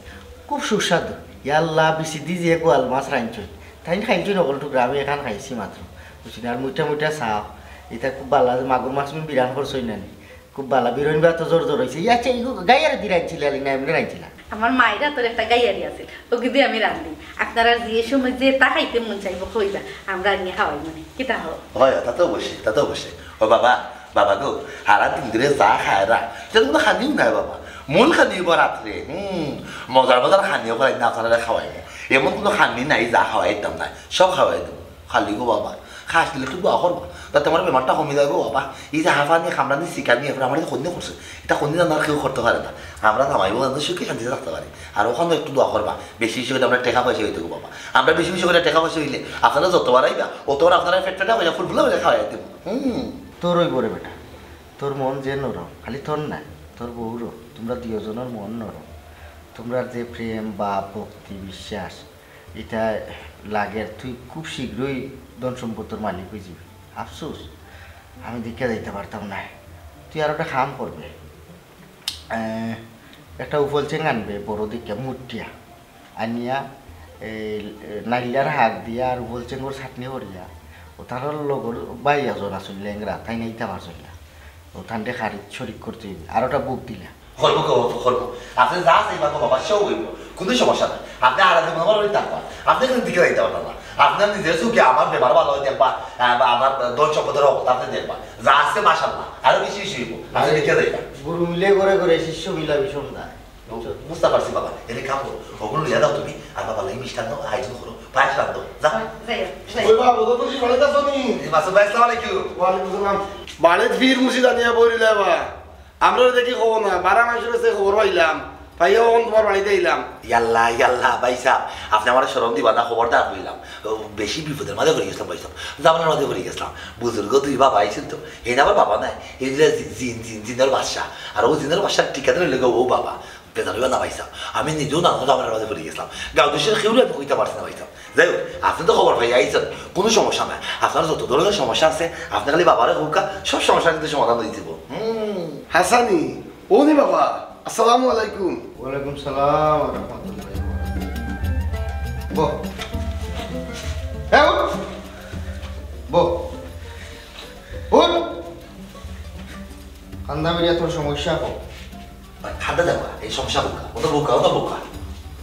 খুব সুস্বাদু। ইয়াল্লা, বিসিদি যে গোয়াল মাছ রানছইন, তাইন খাইছইন অকল টুকরা, আমি এখান খাইছি মাত্র। বুঝছইন, আর মুইটা মুইটা চা, ইটা খুব ভালা, মাগুর মাছ আমি বিরান করছইন নানি। খুব ভালা, বিরইন বা তো জোর জোর অইছে। ইয়া, আচ্ছা, ইগু গাইয়ারে দি রানছিলা, আলি না এমনি রানছিলা? আমার মাইর আতর একটা গাইয়ারি আছিল, অগু দি আমি রান্ধি। আপনারার যে সময় যেতা খাইতে মন চাইবো কইবা, আমরা আনিয়া খাওয়াইমুনে। কিতা কও? হয়, তা তো অবশ্যই, তা তো অবশ্যই। ও বাবা, বাবা গো, হারা দিন ধরি যা খায় রা, ইটা তো কুনু খানিও নাই বাবা। মূল খানি অইবো রাত্রে, হুম, মজার মজার খানি অইবো রাইত না, আপনারারে খাওয়াইমু। এমন কুনু খানি নাই যা খাওয়াইতাম না, সব খাওয়াই দিমু। খালি গো বাবা, খাস দিলে একটু দোয়া করবা, যাতে আমার বেমারটা কমি যায় গো বাবা। এই যে হাঁফানি, কামড়ানি, চিকানি, এরপরে আমার এই যে কন্যা করছে, ইটা কন্যা জানো আর কেউ করতে পারে না। আমরা জামাই বউ জানো সুখে শান্তিতে থাকতে পারি। আর অখানো একটু দোয়া করবা, বেশি বেশি করি আমরা টেকা পয়সা অইতো গো বাবা। আমরা বেশি বেশি করি টেকা পয়সা অইলে আপনারা যতবার আইবা, অতবার আপনারা পেট পেটা কইরা ফুল ফুলা কইরা খাওয়াই দিমু। হুম। তোর অইবো রে বেটা, তোর মন যে নরম, খালি তোর নায়, তোর বউরও, তুমরা দুইওজনর মন নরম। তুমরার যে প্রেম, ভাব, ভক্তি, বিশ্বাস, ইটা লাগের তুই খুব শীঘ্রই ধন সম্পদর মালিক অইযিবি। আফসোস, আমি দেখিয়া যাইতাম পারতাম নায়। তুই আর একটা কাম করবে, আহ, একটা উফল চেং আনবে, বড় দেখিয়া মুটিয়া। আনিয়া এই নাইল্লার হাক দিয়া আর উফল চেংর চাটনি করিয়া, ও তার লগর ভাই একজন আছিল লেংড়া, তাইন আইতা পারছইন না। ও তানরে খারিজ শরিক করতে অইবে। আর ওটা বুক দিলা। করবো গো, করবো। আপনে যা চাইবা গো বাবা, সব অইবো। কুনু সমস্যা নাই। আপনে আর আগে আমার বাড়ি থাকবা। আপনে কিন্তু দিকে যাইতা পারতা না। আপনার নিজের চোখে আমার বেমার ভালা অইতে দেখবা, আহ, বা আমার ধন সম্পদর অবস্থা আপনে দেখবা। যা আছে মাশাআল্লাহ, আরো বেশি বেশি অইবো। আপনে দিকে যাইবা। গুরু মিলে ঘরে ঘরে শিষ্য মিলা বিষম দায়। ও, বুঝতা পারছি বাবা। এনে কাম করো। ওগুলো লইয়া যাও তুমি। আর বাবা, লাগি মিষ্টান্ন আয়োজন করো। পায়েস রান্ধো। যাও। যাই হোক, যাই ওই হোক। বাবা, বোধ তুমি বাড়িত আছো নি? এই মাসুদ ভাই, আসসালামু আলাইকুম। ওয়ালাইকুম আসসালাম। বাড়িত ফির মুর্শিদ আনিয়া বইরিলে বা। আমরা দেখি খবর না, বারা মাসের কাছে খবর পাইলাম। পাইয়া অখন তোমার বাড়িত আইলাম। ইয়াল্লা, ইয়াল্লা, ভাই সাহেব, আপনে আমারে শরম দিবা না, খবরদার কইলাম। ও, বেশি বিপদর মাঝে পড়ি গেছলাম ভাই সাহেব, ঝামেলার মাঝে পড়ি গেছলাম। বুজুর্গ দুই বাবা আইছইন তো, হেন আবার বাবা নাই, এই যে জি-, জিন, জিন, জিনর বাদশা, আর ও জিনর বাদশার ঠিকাদার অইলো গো ও বাবা। বেজার অইবা না ভাই সাহেব, আমি নিজেও নানান ঝামেলার মাঝে পড়ি গেছলাম। গাঁও দেশর কেউরে আমি কইতা পারছি না ভাই সাহেব। যাই হোক, আপনে তো খবর পাইয়া আইছইন, কুনু সমস্যা নাই। আপনার যত ধরনের সমস্যা আছে, আপনে খালি বাবারে কউক্কা, সব সমস্যা কিন্তু সমাধান অইযিবো। হুম। হাসানি, ও নি বাবা, আসসালামু আলাইকুম। ওয়ালাইকুম সালাম ওয়া রাহমাতুল্লাহি ওয়া বারাকাতুহু। বহ। এ, উঠ। বহ। উঠ। কান্দা বেরিয়া তোর সমস্যা কও। ভাই, কান্দা দেখবা, এই সমস্যা কউক্কা, ও তো কউক্কা, ও তো কউক্কা।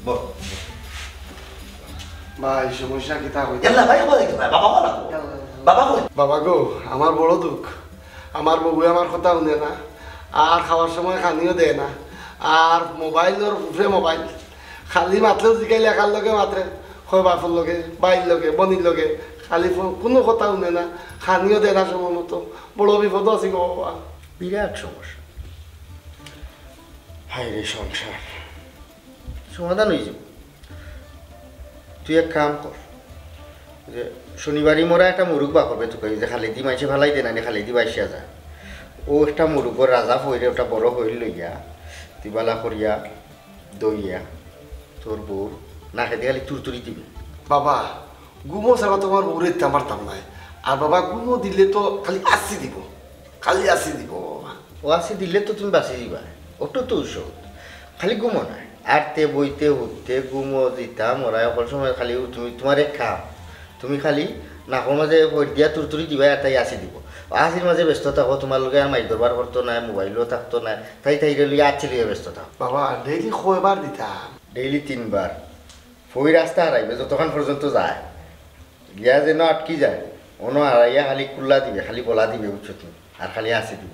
বহ। ভাই, সমস্যা কিতা কইতা? ইয়াল্লা ভাই, বলে দিতে ভাই, বাবা বলা গো। বাবা কই? বাবা গো, আমার বড় দুখ। আমার বউয়ে আমার কথা হুনে না, আর খাওয়ার সময় খানিও দেয় না, আর মোবাইলর উপরে মোবাইল, খালি মাতলেও জিকাইলে কার লগে মাতরে, কয় বাপর লগে, ভাইর লগে, বইনর লগে, খালি ফোন, কুনু কথা হুনে না, খানিও দেয় না সময় মতো। বড় বিপদো আছি গো বাবা। বিরাট সমস্যা। হায় রে সংসার। সমাধান অইযিবো। তুই এক কাম কর, যে শনিবারি মরা একটা মুরুগ বার করবে তুকাই, যে খালেদি মাইনষে ফালাই দেয় না নি, খালেদি বাইশা যায়। ও একটা মুরুগর রাজা ফইরে, ওটা বড় ফইর লইয়া, তুই বালা করিয়া দইয়া তোর বউর নাকেদি খালি তুরতুরি দিবে। বাবা, ঘুমো ছাড়া তোমার বউরে দিতাম পারতাম নায়। আর বাবা, ঘুমো দিলে তো খালি আসি দিব, খালি আসি দিব বাবা। ও আসি দিলে তো তুমি বাঁচি দিবা, ওটা তো ঔষধ। খালি ঘুমো না, আটতে বইতে উঠতে ঘুমো দিতাম, ওরা সকল সময় খালি উ-, তুমি, তোমার এক কাম, তুমি খালি নাকর মাঝে ভর দিয়া তুরতুরি দিবা আর তাই আসি দিব। আসির মাঝে ব্যস্ত থাকো, তোমার লগে আর মাইর দরবার করতো না, মোবাইলও থাকতো না, তাই তাইরে লইয়া আছি লইয়া ব্যস্ত থাকো। বাবা, ডেইলি কয়বার দিতাম? ডেইলি তিনবার। ফই রাস্তা হারাইবে যতক্ষণ পর্যন্ত যায়, গিয়া যেন আটকি যায়, অনো হারাইয়া খালি কুল্লা দিবে, খালি বলা দিবে, বুঝছো তুমি? আর খালি আসি দিব,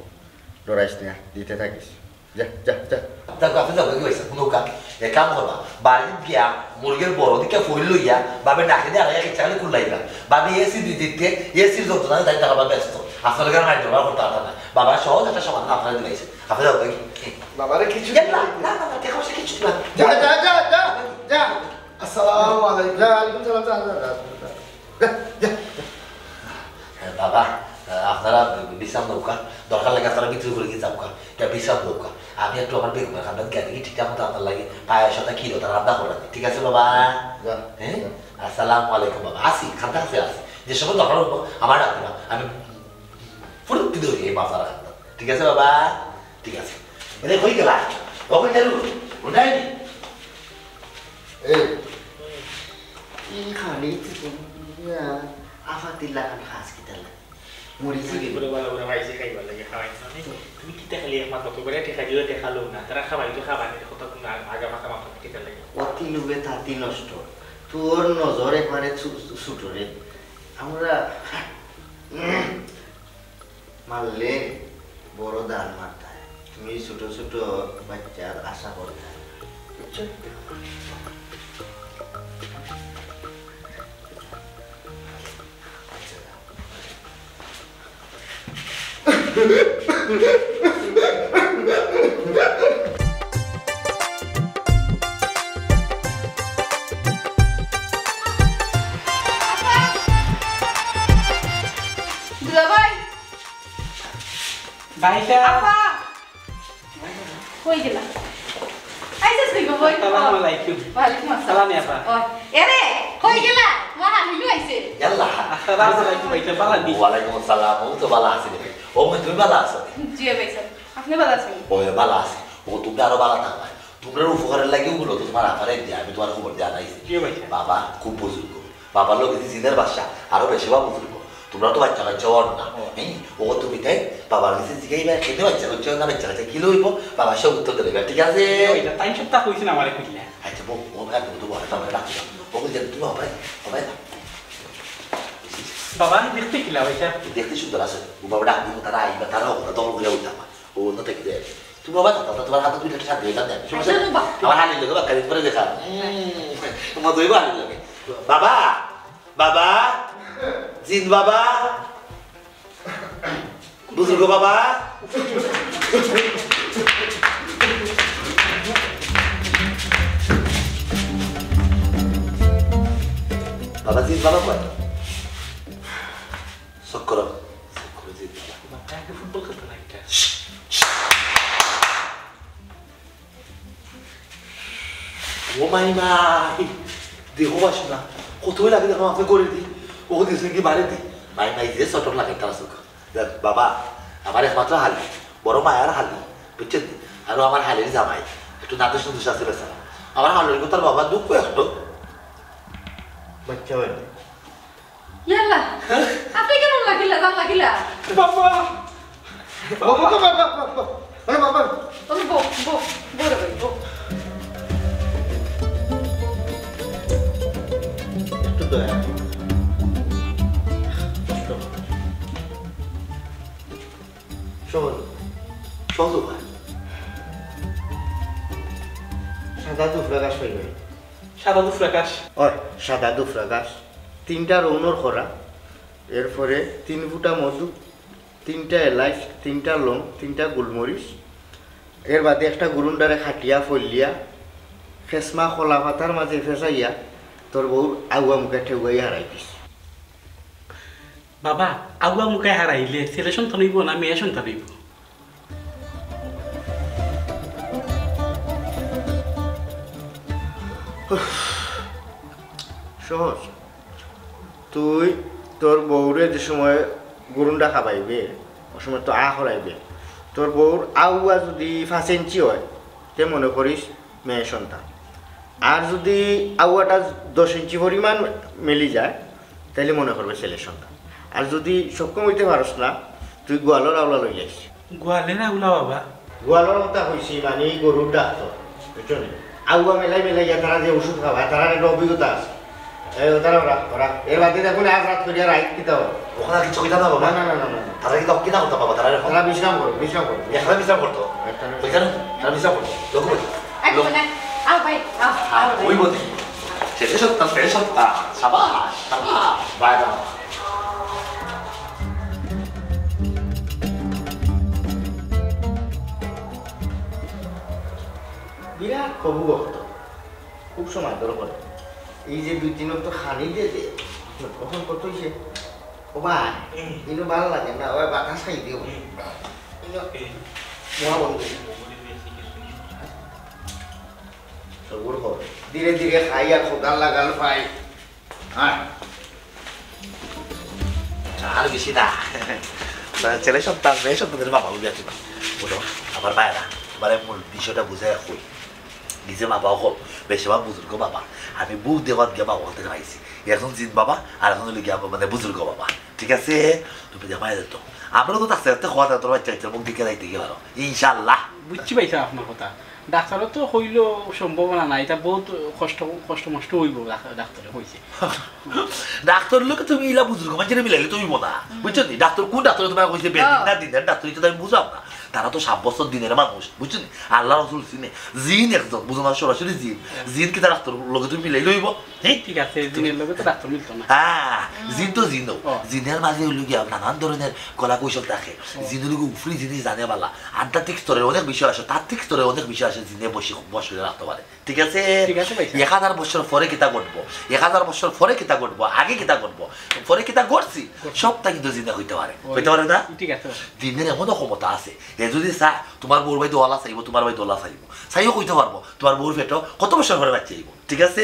ডরাইস না, দিতে থাকিস। যা, যা, যা। তা আপনি যাবেন কি হয়েছে? কোনো কা-, এক কাম করবা, বাড়িত গিয়া মুরগির বড় দিকে ফুল লইয়া, বাবে নাকে দিয়ে আড়াইয়া খেতে খালি কুল্লাইবা। বাবে এসি দি দিতে, এসির যন্ত্রণা তাই তারা ব্যস্ত। আপনার কাছে মাইর দরকার করতে পারতাম না। বাবা সহজ একটা সমাধান আপনারা দিলাইছে। আপনি যাও দেখি। বাবারে কিছু না, না, না, না, না, টেকা পয়সা কিচ্ছু দিবা না। যা, যা, যা, যা, যা। আসসালামু আলাইকুম। যা, ওয়ালাইকুম সালাম, যা, যা, যা, যা, যা, যা। হ্যাঁ, বাবা, আপনারা বিশ্রাম দরকার, দরকার লাগে আপনারা ভিতরে করে গিয়ে যাও, এটা বিশ্রাম দরকার। আমি একটু আমার বেগমের খান্দাত গিয়া দেখি ঠিকঠাক মতো আপনার লাগে পায়েস ওটা কি ওটা রান্না করে রাখি, ঠিক আছে বাবা? যা, হ্যাঁ? যা। আসসালামু আলাইকুম বাবা, আসি, খান্দাত আছে, আসি। যে সময় দরকার হইব, আমার ডাক দিবা, আমি ফুরুত দিয়ে দৌড়ি এই বাজার খান্দাত, ঠিক আছে বাবা? ঠিক আছে। এরে কই গেলা? ও কই গেল? উঠায়নি? এই, এই খালি তো তুমি, আহ, আফাতির লাখান খাস কিতা লাগে? মরি যাবে। বুড়ো বালা বুড়া ভাইছে খাইবার লাগে খাওয়াই না। তুমি কিতা খালি একমাত্র তো করে টেকা দিও, টেকা লও না। তারা খাবাই তো খাবানি, কথা তুমি আগ-, আগা মাথা মাথা কিতা লাগে? অতি লোভে তাতি নষ্ট। তোর নজর একবারে ছু-, ছু-, ছুটো রে। আমরা মারলে বড় দান মারতায়। তুমি ছোট ছোট বাচ্চার আশা করতায়। বুঝছো? আচ্ছা, যাও। দুলাভাই। ভাইসাব। আপা। কই গেলা? আইছস কই গো, বই? আসসালামু আলাইকুম। ওয়ালাইকুম আসসালাম। সালাম, আপা। ও, এরে, কই গেলা? তোমার হালিলু আইছে। ইয়াল্লা। আসসালামু আলাইকুম, ভাইসাব, ভালা নি? ওয়ালাইকুম আসসালাম, ও তো ভালা আছি রে। ও, তুমি ভালা আছো? জি, ভাইসাব। আপনি ভালা আছেন? ও, ভালা আছি। ও, তুমি আরো ভালা থাকবা। তোমরার উপকারের লাগি ওগুলো তো তোমার আফারে দিয়া, আমি তোমার খবর দিয়া আনাইছি। জি, ভাইসাব। বাবা, খুব বুজুর্গ। বাবার লগে যে জিনের বাদশা, আরো বেশি বা বুজুর্গ। তোমরা তো বাচ্চা কাচ্চা অর না। ও। হ্যাঁ, ও তুমি তাই বাবার কাছে জিগাইবা, খেতে বাচ্চা কাচ্চা না, বাচ্চা কাচ্চা কি লইব? বাবা সব উত্তর দিলে, ঠিক আছে? ওই না, তাই সব তা কইছেন আমারে কইলা। আচ্ছা, বউ, ও ভাই, বউ তো বলে, তারপরে ডাকতে যাও। ও বলছে, তুমি বাবা, বাবা না। বাবা, আমি দেখতে কিলা, ভাইসাব? দেখতে সুন্দর আছে। ও বাবা ডাক দিব, তারা আইবা, তারা ওগুলো দখল করে উঠা। ও অন্য থেকে দেয়। তুমি বাবা, তারা তোমার হাতে দুইটা শান্তি হইতাম না। সমস্যা আচ্ছা, নেই। বাবা। আমার হালির লগে বাক্কা দিন পরে দেখা। হুম, তোমার দইব হালির লগে। বাবা, বাবা, জিন বাবা, বুজুর্গ বাবা। বাবা, জিন বাবা কই? চক্কর, চক্কর, জিন বাবা। বাবা, আগে ফুটবল খেলতে না এটা। ও মাই মাই, দেখো বাসু না, কতই লাগে দেখো, আপনি করে দি, ও দিয়েছেন কি বারে দি, মাই মাই যে চটক লাগে তারা চোখ। দেখ বাবা, আমার একমাত্র হালি, বড় মায়ার হালি, বুঝছেন নি? আরো আমার হালির জামাই, একটু নাদুস নুদুস আছে বেচারা। আমার হালির কথার বাবা দুঃখ একটু। বাচ্চা হয় না। ইয়াল্লা, আপনি কেমন লাগিলা, জান লাগিলা? বাবা! বাবা, বাবা, বাবা, বাবা, বাবা, বাবা। ওরে বউ, বউ, বউ রে ভাই, বউ। একটু দয়া। কষ্ট। সহজ। সহজ উপায়। সাদা দুফরা ঘাস পাইবে। সাদা দুফরা ঘাস? ওই, সাদা দুফরা ঘাস। তিনটা রৌনর খরা, এরপরে তিন ফুটা মধু, তিনটা এলাইচ, তিনটা লং, তিনটা গোলমরিচ, এর বাদে একটা গুরুন্ডারে খাটিয়া ফলিয়া, খেসমা কলা পাতার মাঝে ফেসাইয়া, তোর বউর আউয়া মুখে ঠেউয়াই হারাই দিস। বাবা, আউয়া মুখে হারাইলে ছেলে সন্তান হইব না মেয়ে সন্তান হইব? সহজ। তুই তোর বউরে যে সময় গুরুন্ডা খাবাইবে, ও সময় তো আ হরাইবে। তোর বউর আউয়া যদি পাঁচ ইঞ্চি হয়, তে মনে করিস মেয়ে সন্তান। আর যদি আউয়াটা দশ ইঞ্চি পরিমাণ মেলি যায়, তাইলে মনে করবে ছেলে সন্তান। আর যদি সক্ষম হইতে পারস না, তুই গোয়ালর আউলা লই যাইস। গোয়ালের আউলা বাবা? গোয়ালর কথা কইছি, মানে এই গরুর ডাক্তার, বুঝছো নি? আউয়া মেলাই মেলাই গিয়া তারা যে ওষুধ খাওয়ায়, তারার একটা অভিজ্ঞতা আছে। এই, তারা ওরা, ওরা। এর বাদে দেখুন, আজ রাত করিয়া রাইত কিতা হয়? ওখানে আর কিছু কইতা না বাবা? না, না, না, না, না। তারা কিতা, কিতা করতা বাবা? তারা এখন তারা বিশ্রাম করো, বিশ্রাম করো। এখানে বিশ্রাম করতো? এখানে। ওইখানে? তারা বিশ্রাম করতো। লক্ষ্য করি। আয়, লক্ষ্য। মানে, আও ভাই, আও, আও ভাই। ওই বলতে। শেষে সত্তা, শেষে সত্তা। সাবাস, সাবাস। By, by. বিরাট কবু ভক্ত, খুব সময় দর করে। এই যে দুই তিন অক্ত খানি দিয়ে দে, তখন কত হইছে? ও ভাই, ইনো ভালো লাগে না, ওই বাতাস খাই দিও। ইনো মহা বন্ধু। সবুর কর। ধীরে ধীরে খাই আর খোদার লাগাল পাই। হ্যাঁ। আর বেশি না। ছেলে সন্তান, মেয়ে সন্তানের বাবা বুঝে আছি। বুঝো, আমার ভাইরা, তোমার মূল বিষয়টা বুঝে কই। নিজে বাবা হল, বেশিরভাগ বুজুর্গ বাবা। আমি বুক দেওয়াত গিয়ে বাবা হতে পাইছি। একজন জিন বাবা, আর এখন হলো গিয়া মানে বুজুর্গ বাবা। ঠিক আছে? তুমি জামাই যেত। আমরা তো থাকতে থাকতে খাওয়া দাওয়া তোর বাচ্চা কাচ্চার মুখ দিকে যাইতে গিয়ে পারো। ইনশাল্লাহ। বুঝছি ভাই সাহেব আপনার কথা। ডাক্তারও তো কইলো সম্ভাবনা নাই, এটা বহুত কষ্ট, কষ্ট মষ্ট হইব, ডাক-, ডাক্তারে কইছে। ডাক্তার লোকে তুমি ইলা বুজুর্গ মানুষের মিলাইলে তুমি বোনা, বুঝছো নি? ডাক্তার কোন ডাক্তারে তোমার কইছে বেদিন না দিনের ডাক্তার, এটা তো আমি বুঝলাম না। তারা তো সাত বছর দিনের মানুষ, বুঝছো নি? আল্লাহ রসুল চিনে, জিন একজন, বুঝো না, সরাসরি জিন। জিন কি তার ডাক্তার লোকে তুমি মিলাই লইব? হ্যাঁ? ঠিক আছে, জিনের লগে তো ডাক্তার মিলতো না। হ্যাঁ, জিন তো জিন। ও। জিনের মাঝে হইল গিয়া নানান ধরনের কলা কৌশল থাকে। ও। জিন হইল গিয়া উপরি জিনিস জানে বালা, আধ্যাত্মিক স্তরে অনেক বিষয় আছে, তাত্ত্বিক স্তরে অনেক বিষয় আছে, জিনে বসে বস করে রাখতে পারে। ঠিক আছে? ঠিক আছে ভাই। এক হাজার বছর পরে কিতা ঘটবো, এক হাজার বছর পরে কিতা ঘটবো, আগে কিতা ঘটবো, পরে কিতা ঘটছি, ঘটছি। সবটা কিন্তু জিনে হইতে পারে। ওই। হইতে পারে না? ঠিক আছে। জিনের এমনও ক্ষমতা আছে, হে যদি চায়, তোমার বউর ভাই দোয়ালা চাইবো, তোমার ভাই দোয়ালা চাইবো, চাইও কইতে পারবো, তোমার বউর পেটো কত বছর পরে বাচ্চা আইবো। ঠিক আছে?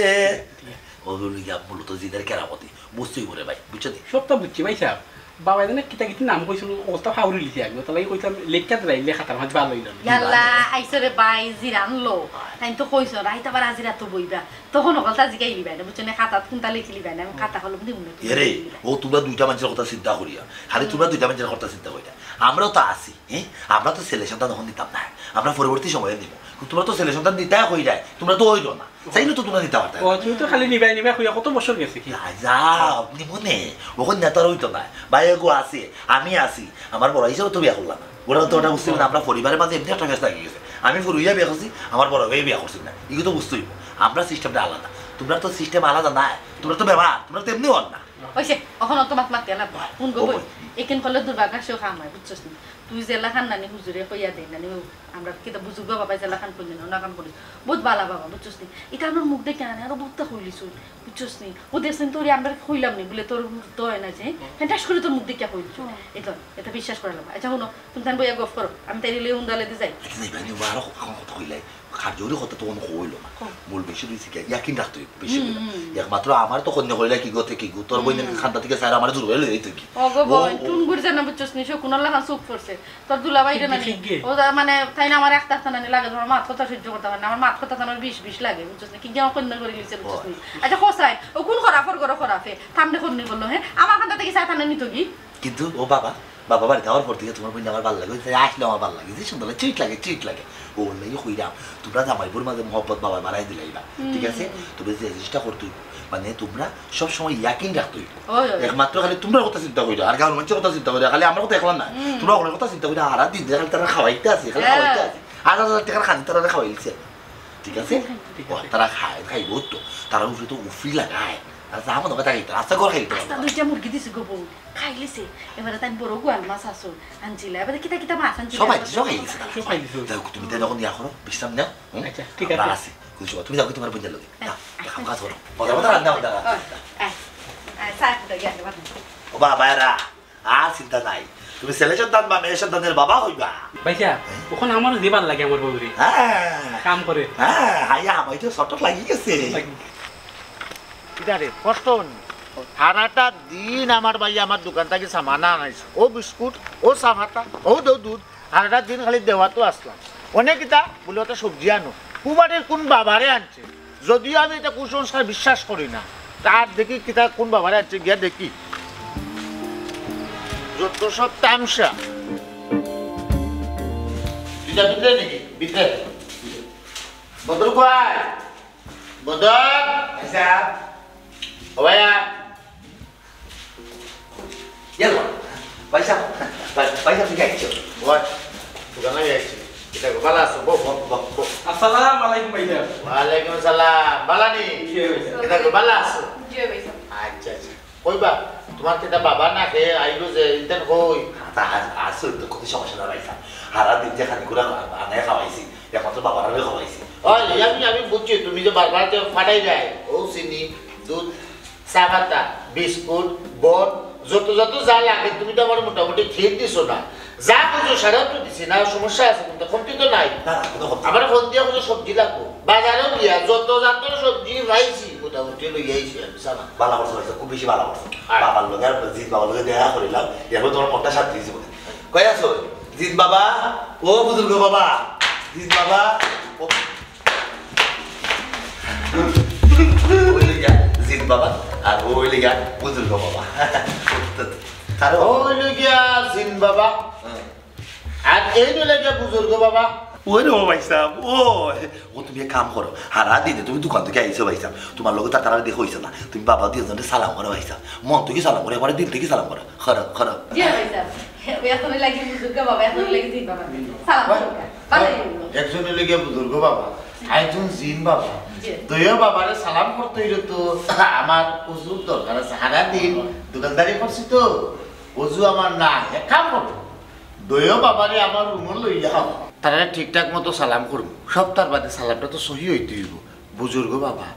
ঠিক আছে। ও হইল গিয়া মূলত জিনের কেরামতি, বুঝতেই পারে ভাই, বুঝছো নি? সবটা বুঝছি ভাই সাহেব। বাবা জানে কিতা কিতা নাম কইছিল, ওটা ফাউরি লিখে আমি, ওটা লাগি কইতাম লেখা দিলাই, লেখাটার মাঝে ভালো হইল না। ইয়াল্লা, আইসো রে ভাই, জিরান লো। তাই তো কইছো, রাইত আবার আজি রাতো বইবা। তখন ওখানটা জিগাই লিবাই না, বুঝছো না? খাতাত কোনটা লিখি লিবাই না, আমি খাতা কলম দিব না, তুমি এরে, লিখি লিবাই। ও তোমরা দুইটা মানুষের কথা চিন্তা করিয়া, খালি তোমরা দুইটা মানুষের কথা চিন্তা করিয়া। আমরাও তো আছি, হ্যাঁ? আমরা তো ছেলে সন্তান তখন নিতাম না, আমরা পরবর্তী সময়ে নিব। তোমরা তো ছেলে সন্তান নিতায় কই যায়, তোমরা তো হইল না। চাইলে তো তোমরা নিতে পারতে। ও, তুমি তো খালি নিবাই নিবাই কইয়া কত বছর গেছে কি? যা, যা, আপনি মনে, ওখানে নেতার হইতো না। ভাই এগো আছে, আমি আছি। আমার বড় হিসাবে তো বিয়া করলাম না। ওরা তো ওটা বুঝতে না, আমরা পরিবারের মাঝে এমনি একটা ফেস লাগিয়ে গেছে। আমি ফুরুইয়া বিয়া করছি, আমার বড় ভাই বিয়া করছি না। এগুলো তো বুঝতে হইব। আমরা সিস্টেমটা আলাদা। তোমরা তো সিস্টেম আলাদা নাই। তোমরা তো বেমার, তোমরা তো এমনি হন না। ওই সে, অখন অত মাত মাতিয়া লাভ নাই। কোন গো ও বই? বই। একেন করলে দুর্ভাগ্য সেও খাম হয়, বুঝছস নি? তুই জেলা খান নানি হুজুরে কইয়া দে, নানি ও, আমরা কিতা বুঝুক বাবা, জেলা খান কইলে না, ওনা খান করিস। বহুত বালা বাবা, বুঝছস নি? এটা আমার মুখ দেখে আনে, আরো বহুতটা কইলিস, বুঝছস নি? ও দেখছেন তোরে আমরা কইলাম নি, বলে তোর তো হয় না যে, হ্যাঁ, ঠাস করে তোর মুখ দেখে কইলিস। হুম। এটা, এটা বিশ্বাস করা লাগবে। আচ্ছা, হুনো, তুমি তান বইয়া গফ করো, আমি তাই লিয়ে উন্দালে দি যাই। আচ্ছা, যাই ভাই, ও আরো কখন কথা কইলাই? কার্যকরী কথা তো কোনো হইল না। হুম। মূল বিষয় হইছে কি, ইয়াকিন রাখতে হইব বেশি হুম, করে। হুম। একমাত্র আমার তো কন্যা কইলে কি গো থেকে গো, তোর বইনের হুম। খান্দা থেকে স্যার আমার জোর করে লই তুই কি? ও গো ও, বইন, ও। টুন গুড়ি জানা বুঝছস নি, সে কোন লাখান চুপ করছে। তোর দুলাভাই রে ঠিক, নানি। ঠিক, ঠিক। ও যা মানে, তাই না আমার একটা হাতে নানি লাগে, তোমার মাত কথা সহ্য করতে পারে না, আমার মাত কথা তো আমার বিষ বিষ লাগে, বুঝছস নি? কি গিয়া কন্যা করে নিছে, বুঝছস নি? ও। আচ্ছা, কোসাই, ও কোন খরাফর গরো খরাফে, ঠান্ডা কন্যা করলো, হ্যাঁ? আমার খান্দা থেকে স্যার ঠান্ডা নিত কি? কিন্তু ও বাবা, বাবা বাড়িতে আওয়ার পর থেকে তোমার বইন আমার ভালো লাগে, ওই যে আসলে আমার ভালো লাগে, যে সুন্দর লাগে, চিট লাগে, চিট লাগে। ও বললে, "ইয়ে, কইরাম, তোমরা জামাইপুর মাঝে মহব্বত বাবা বাড়াই দিলাইবা, ঠিক আছে? হুম। তুমি যে জিনিসটা করতে হইব, মানে, তোমরা সব সময় ইয়াকিন রাখতে হইব। ওই, ওই। একমাত্র খালি তোমরা কথা চিন্তা কইরা, আর গাঁর মানুষের কথা চিন্তা কইরা, খালি আমার কথা একলা না। হুম। তোমরা ওনার কথা চিন্তা কইরা, হারা দিন ধরে খালি তারা খাওয়াইতে আছে, খালি হ্যাঁ। খাওয়াইতে আছে। আজ হাজার টাকার খানি তারা খাওয়াইছে, ঠিক আছে? ঠিক আছে। ও, তারা খায়, খাইব তো, তারা উপরে তো উফরি লাগায়, আর যা মনে হয় তাই খাইতে, আস্তা করে খাইতে পারবো। আস্তা দুইটা মুরগি দিছে গো বউ। খাইলিছে। এবারে তাই বড় গোয়াল মাছ আছো, আনছিলা। এবারে কিতা কিতা মাছ আনছিলা? সবাই, সবাই খাইলিছে। সবাই খাইলিছে। যাও, তুমি তাই যখন ইয়া করো, বিশ্রাম নাও। হুম? আচ্ছা, ঠিক আমরা আছে। আছি। কোনো সময় তুমি যাও কি তোমার বইনের লগে? হ্যাঁ। যাও, কাম কাজ করো। মজা মজা রান্না বান্না করো। হ্যাঁ, হ্যাঁ, চা একটু আগে আগে বানাও। ও বাবা, এরা, আর চিন্তা নাই। তুমি ছেলে সন্তান বা মেয়ে সন্তানের বাবা হইবা। ভাইয়া, হ্যাঁ? ওখানে আমারও দিবার লাগে আমার বউরে। হ্যাঁ। কাম করে। হ্যাঁ, হাইয়া, আমার তো শর্ট লাগি গেছে। লাগি। কিতা রে, কষ্ট হয়নি? সারাটা দিন আমার ভাই আমার দোকান থাকি সামান আনাইছে। ও বিস্কুট, ও চা পাতা, ও দো দুধ, সারাটা দিন খালি দেওয়া তো আসলাম। অনেক কিতা বলে ওটা সবজি আনো। কুবাটের কোন বাবারে আনছে? যদিও আমি এটা কুসংস্কার বিশ্বাস করি না, তার দেখি কিতা কোন বাবারে আনছে, গিয়া দেখি। যত সব তামশা। তুই যা ভিতরে নাকি? ভিতরে। বদর কই? বদর? আচ্ছা। ও ভাইয়া। ইয়াল্লা, ভাই সাহেব, ভাই, ভাই সাহেব, ঠিক আছে। ওই, দোকানে আইছি। কিতা গো, ভালা আছো? বও, বও, বও, বও। আসসালামু আলাইকুম ভাই সাহেব। ওয়ালাইকুম আসসালাম। ভালা নি? জি ভাই সাহেব। কিতা গো, ভালা আছো? জি ভাই সাহেব। আচ্ছা, আচ্ছা। কইবা, তোমার কিতা বাবা না খেয়ে আইলো যে, ইনতেন কই? তা আ-, আছে তো, কোনো সমস্যা না ভাই সাহেব। হারা দিন যে খানি করে আনায় খাওয়াইছি, একমাত্র বাবার আমি খাওয়াইছি। ওই, আমি, আমি বুঝছি, তুমি যে বারবার যে ফাটাই যায়, ও চিনি, দুধ, চা পাতা, বিস্কুট, বন, যত যত যা লাগে, তুমি তো আমার মোটামুটি খেয়ে দিছো না। যা বুঝো, সারাও তো দিছি না, সমস্যা আছে, কোনটা কমতি তো নাই। না, না, কোনো কমতি নাই। আমার ফোন দিয়ে কোনো সবজি লাগবো, বাজারেও গিয়া যত জাতর সবজি পাইছি, মোটামুটি লই আইছি আমি, সারা। ভালা করছো, ভাই, খুব বেশি ভালা করছো। আর বাবার লগে আর জিন বাবার লগে দেখা করিলাম, এরপর তোমার মনটা শান্তি হয়েছে বলে। কই আছো? জিন বাবা, ও বুজুর্গ বাবা, জিন বাবা, ও ওই লইগা জিন বাবা, আর ওই লইগা বুজুর্গ বাবা। তারে ও ওই লইগা জিন বাবা, হ্যাঁ। আর এই লইগা বুজুর্গ বাবা। ওই রে, ও ভাই সাহেব, ও, ও তুমি এক কাম করো, হারা দিনে তুমি দোকান থেকে আইছো ভাই সাহেব, তোমার লগে তার তারা দেখা হইছে না, তুমি বাবা দুইজনরে সালাম করো ভাই সাহেব, মন থেকে সালাম করো, একবারে দিল থেকে সালাম করো, করো, করো। জি ভাই সাহেব, ওই এখন লাগি বুজুর্গ বাবা, এখন লাগি জিন বাবা। সালাম করো। ভালো হইল। একজন হইলে গিয়া বুজুর্গ বাবা, আরেকজন জিন বাবা। জি। দুইও বাবারে সালাম করতে হইলে তো আমার অজুর দরকার আছে। সারা দিন দোকানদারি করছি তো, অজু আমার নাই। এক কাম করো, দুইও বাবারে আমার রুমো লইয়া আও। তারা ঠিকঠাক মতো সালাম করবো, সপ্তাহ বাদে সালামটা তো সহি হইতে হইব। বুজুর্গ বাবা,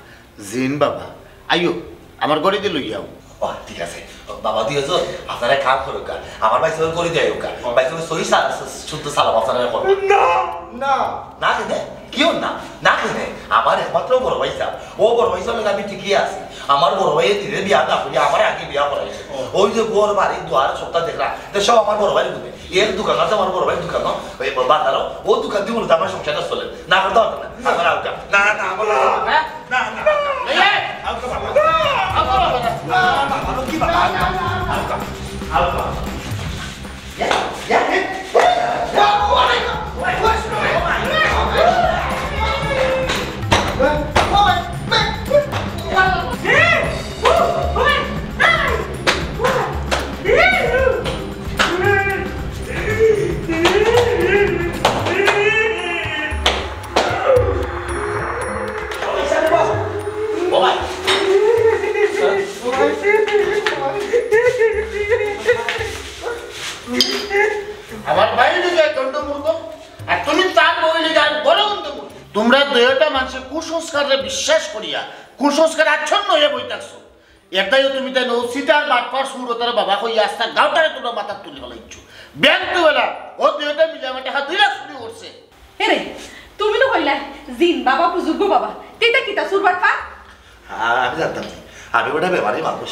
জিন বাবা, আইও, আমার ঘরে দিয়ে লইয়া আও। ও, ঠিক আছে। ও, বাবা দুইজন, আপনারা কাম করুক গা। আমার ভাই সবাই করে দিয়ে আইউক গা। ভাই সবাই সহি সা-, সা-, শুদ্ধ সালাম আপনারা করুন। না, না। না কেনে? কিও না? না কেনে? আমার একমাত্র বড় ভাই সাহেব। ও বড় ভাই সাহেব, আমি ঠিকই আছি। আমার বড় ভাইয়ে ধীরে বিয়া না করি, আমার আগে বিয়া করাইছে। ও। ওই যে ঘর, বাড়ি, দুয়ার, সবটা দেখরা, এটা সব আমার বড় ভাইয়ের ঘুমে। এর দোকান আছে, আমার বড় ভাইয়ের দোকান, ওই বাজারও, ও দোকান দিয়ে মূলত আমার সংসারটা চলে। না, করতে পারবে না। আমার আউকা। না, না, আমার আউকা। হ্যাঁ? না, না, না। এই, এই! আউকা বাবা। আউকা বাবা। না, না, বাবা, কি বাবা? আউকা। আউকা। আউকা। ইয়া, ইয়া, ইয়া। আমার ভাই নিজে দণ্ডমূর্খ, আর তুমি তার বউ নিজে আর বড় দণ্ডমূর্খ। তোমরা দুইটা মানুষের কুসংস্কারে বিশ্বাস করিয়া কুসংস্কার আচ্ছন্ন হইয়া বই থাকছো। এটাইও তুমি তাই নৌ সিটার বাটপার সুরতার বাবা কইয়া আস্তা গাঁওটারে তোমরা মাথার তুলি ফেলাইছো। ব্যাংক তো বেলা ও দুইটা মিলে আমার টাকা দুই লাখ চুরি করছে। এরে, তুমি না কইলা জিন বাবা, বুজুর্গ বাবা, তেটা কিতা সুর বাটপার? আ-, আমি জানতাম না। আমি বেটা বেমারি মানুষ।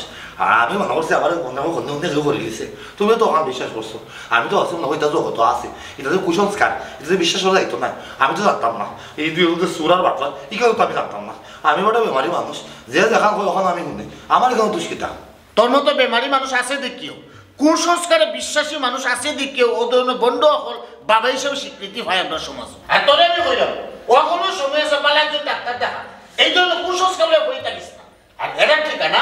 আমি মনে করছি আমার মনে হয় অন্য অন্য কেউ করে গেছে। তুমি তো আমার বিশ্বাস করছো। আমি তো আছি মনে হয় এটা জগত আছে। এটা তো কুসংস্কার। এটা তো বিশ্বাস করা যাইতো না। আমি তো জানতাম না। এই দুই হলতে সুর আর বাটপার। এই কথা তো আমি জানতাম না। আমি বেটা বেমারি মানুষ। যে যেখান হয় ওখানে আমি শুনি। আমার এখানে দুষ কিতা? তোর মতো বেমারি মানুষ আছে দেখিও, কুসংস্কারে বিশ্বাসী মানুষ আছে দেখিও, ও ধরনের ভণ্ড অকল বাবা হিসেবে স্বীকৃতি পায় আমরা সমাজ। আর তোরে আমি কইলাম, অখনো সময় আছে, ভালা একজন ডাক্তার দেখা। এই ধরনের কুসংস্কার লইয়া পড়ে থাকিস না। আর এরা ঠিকানা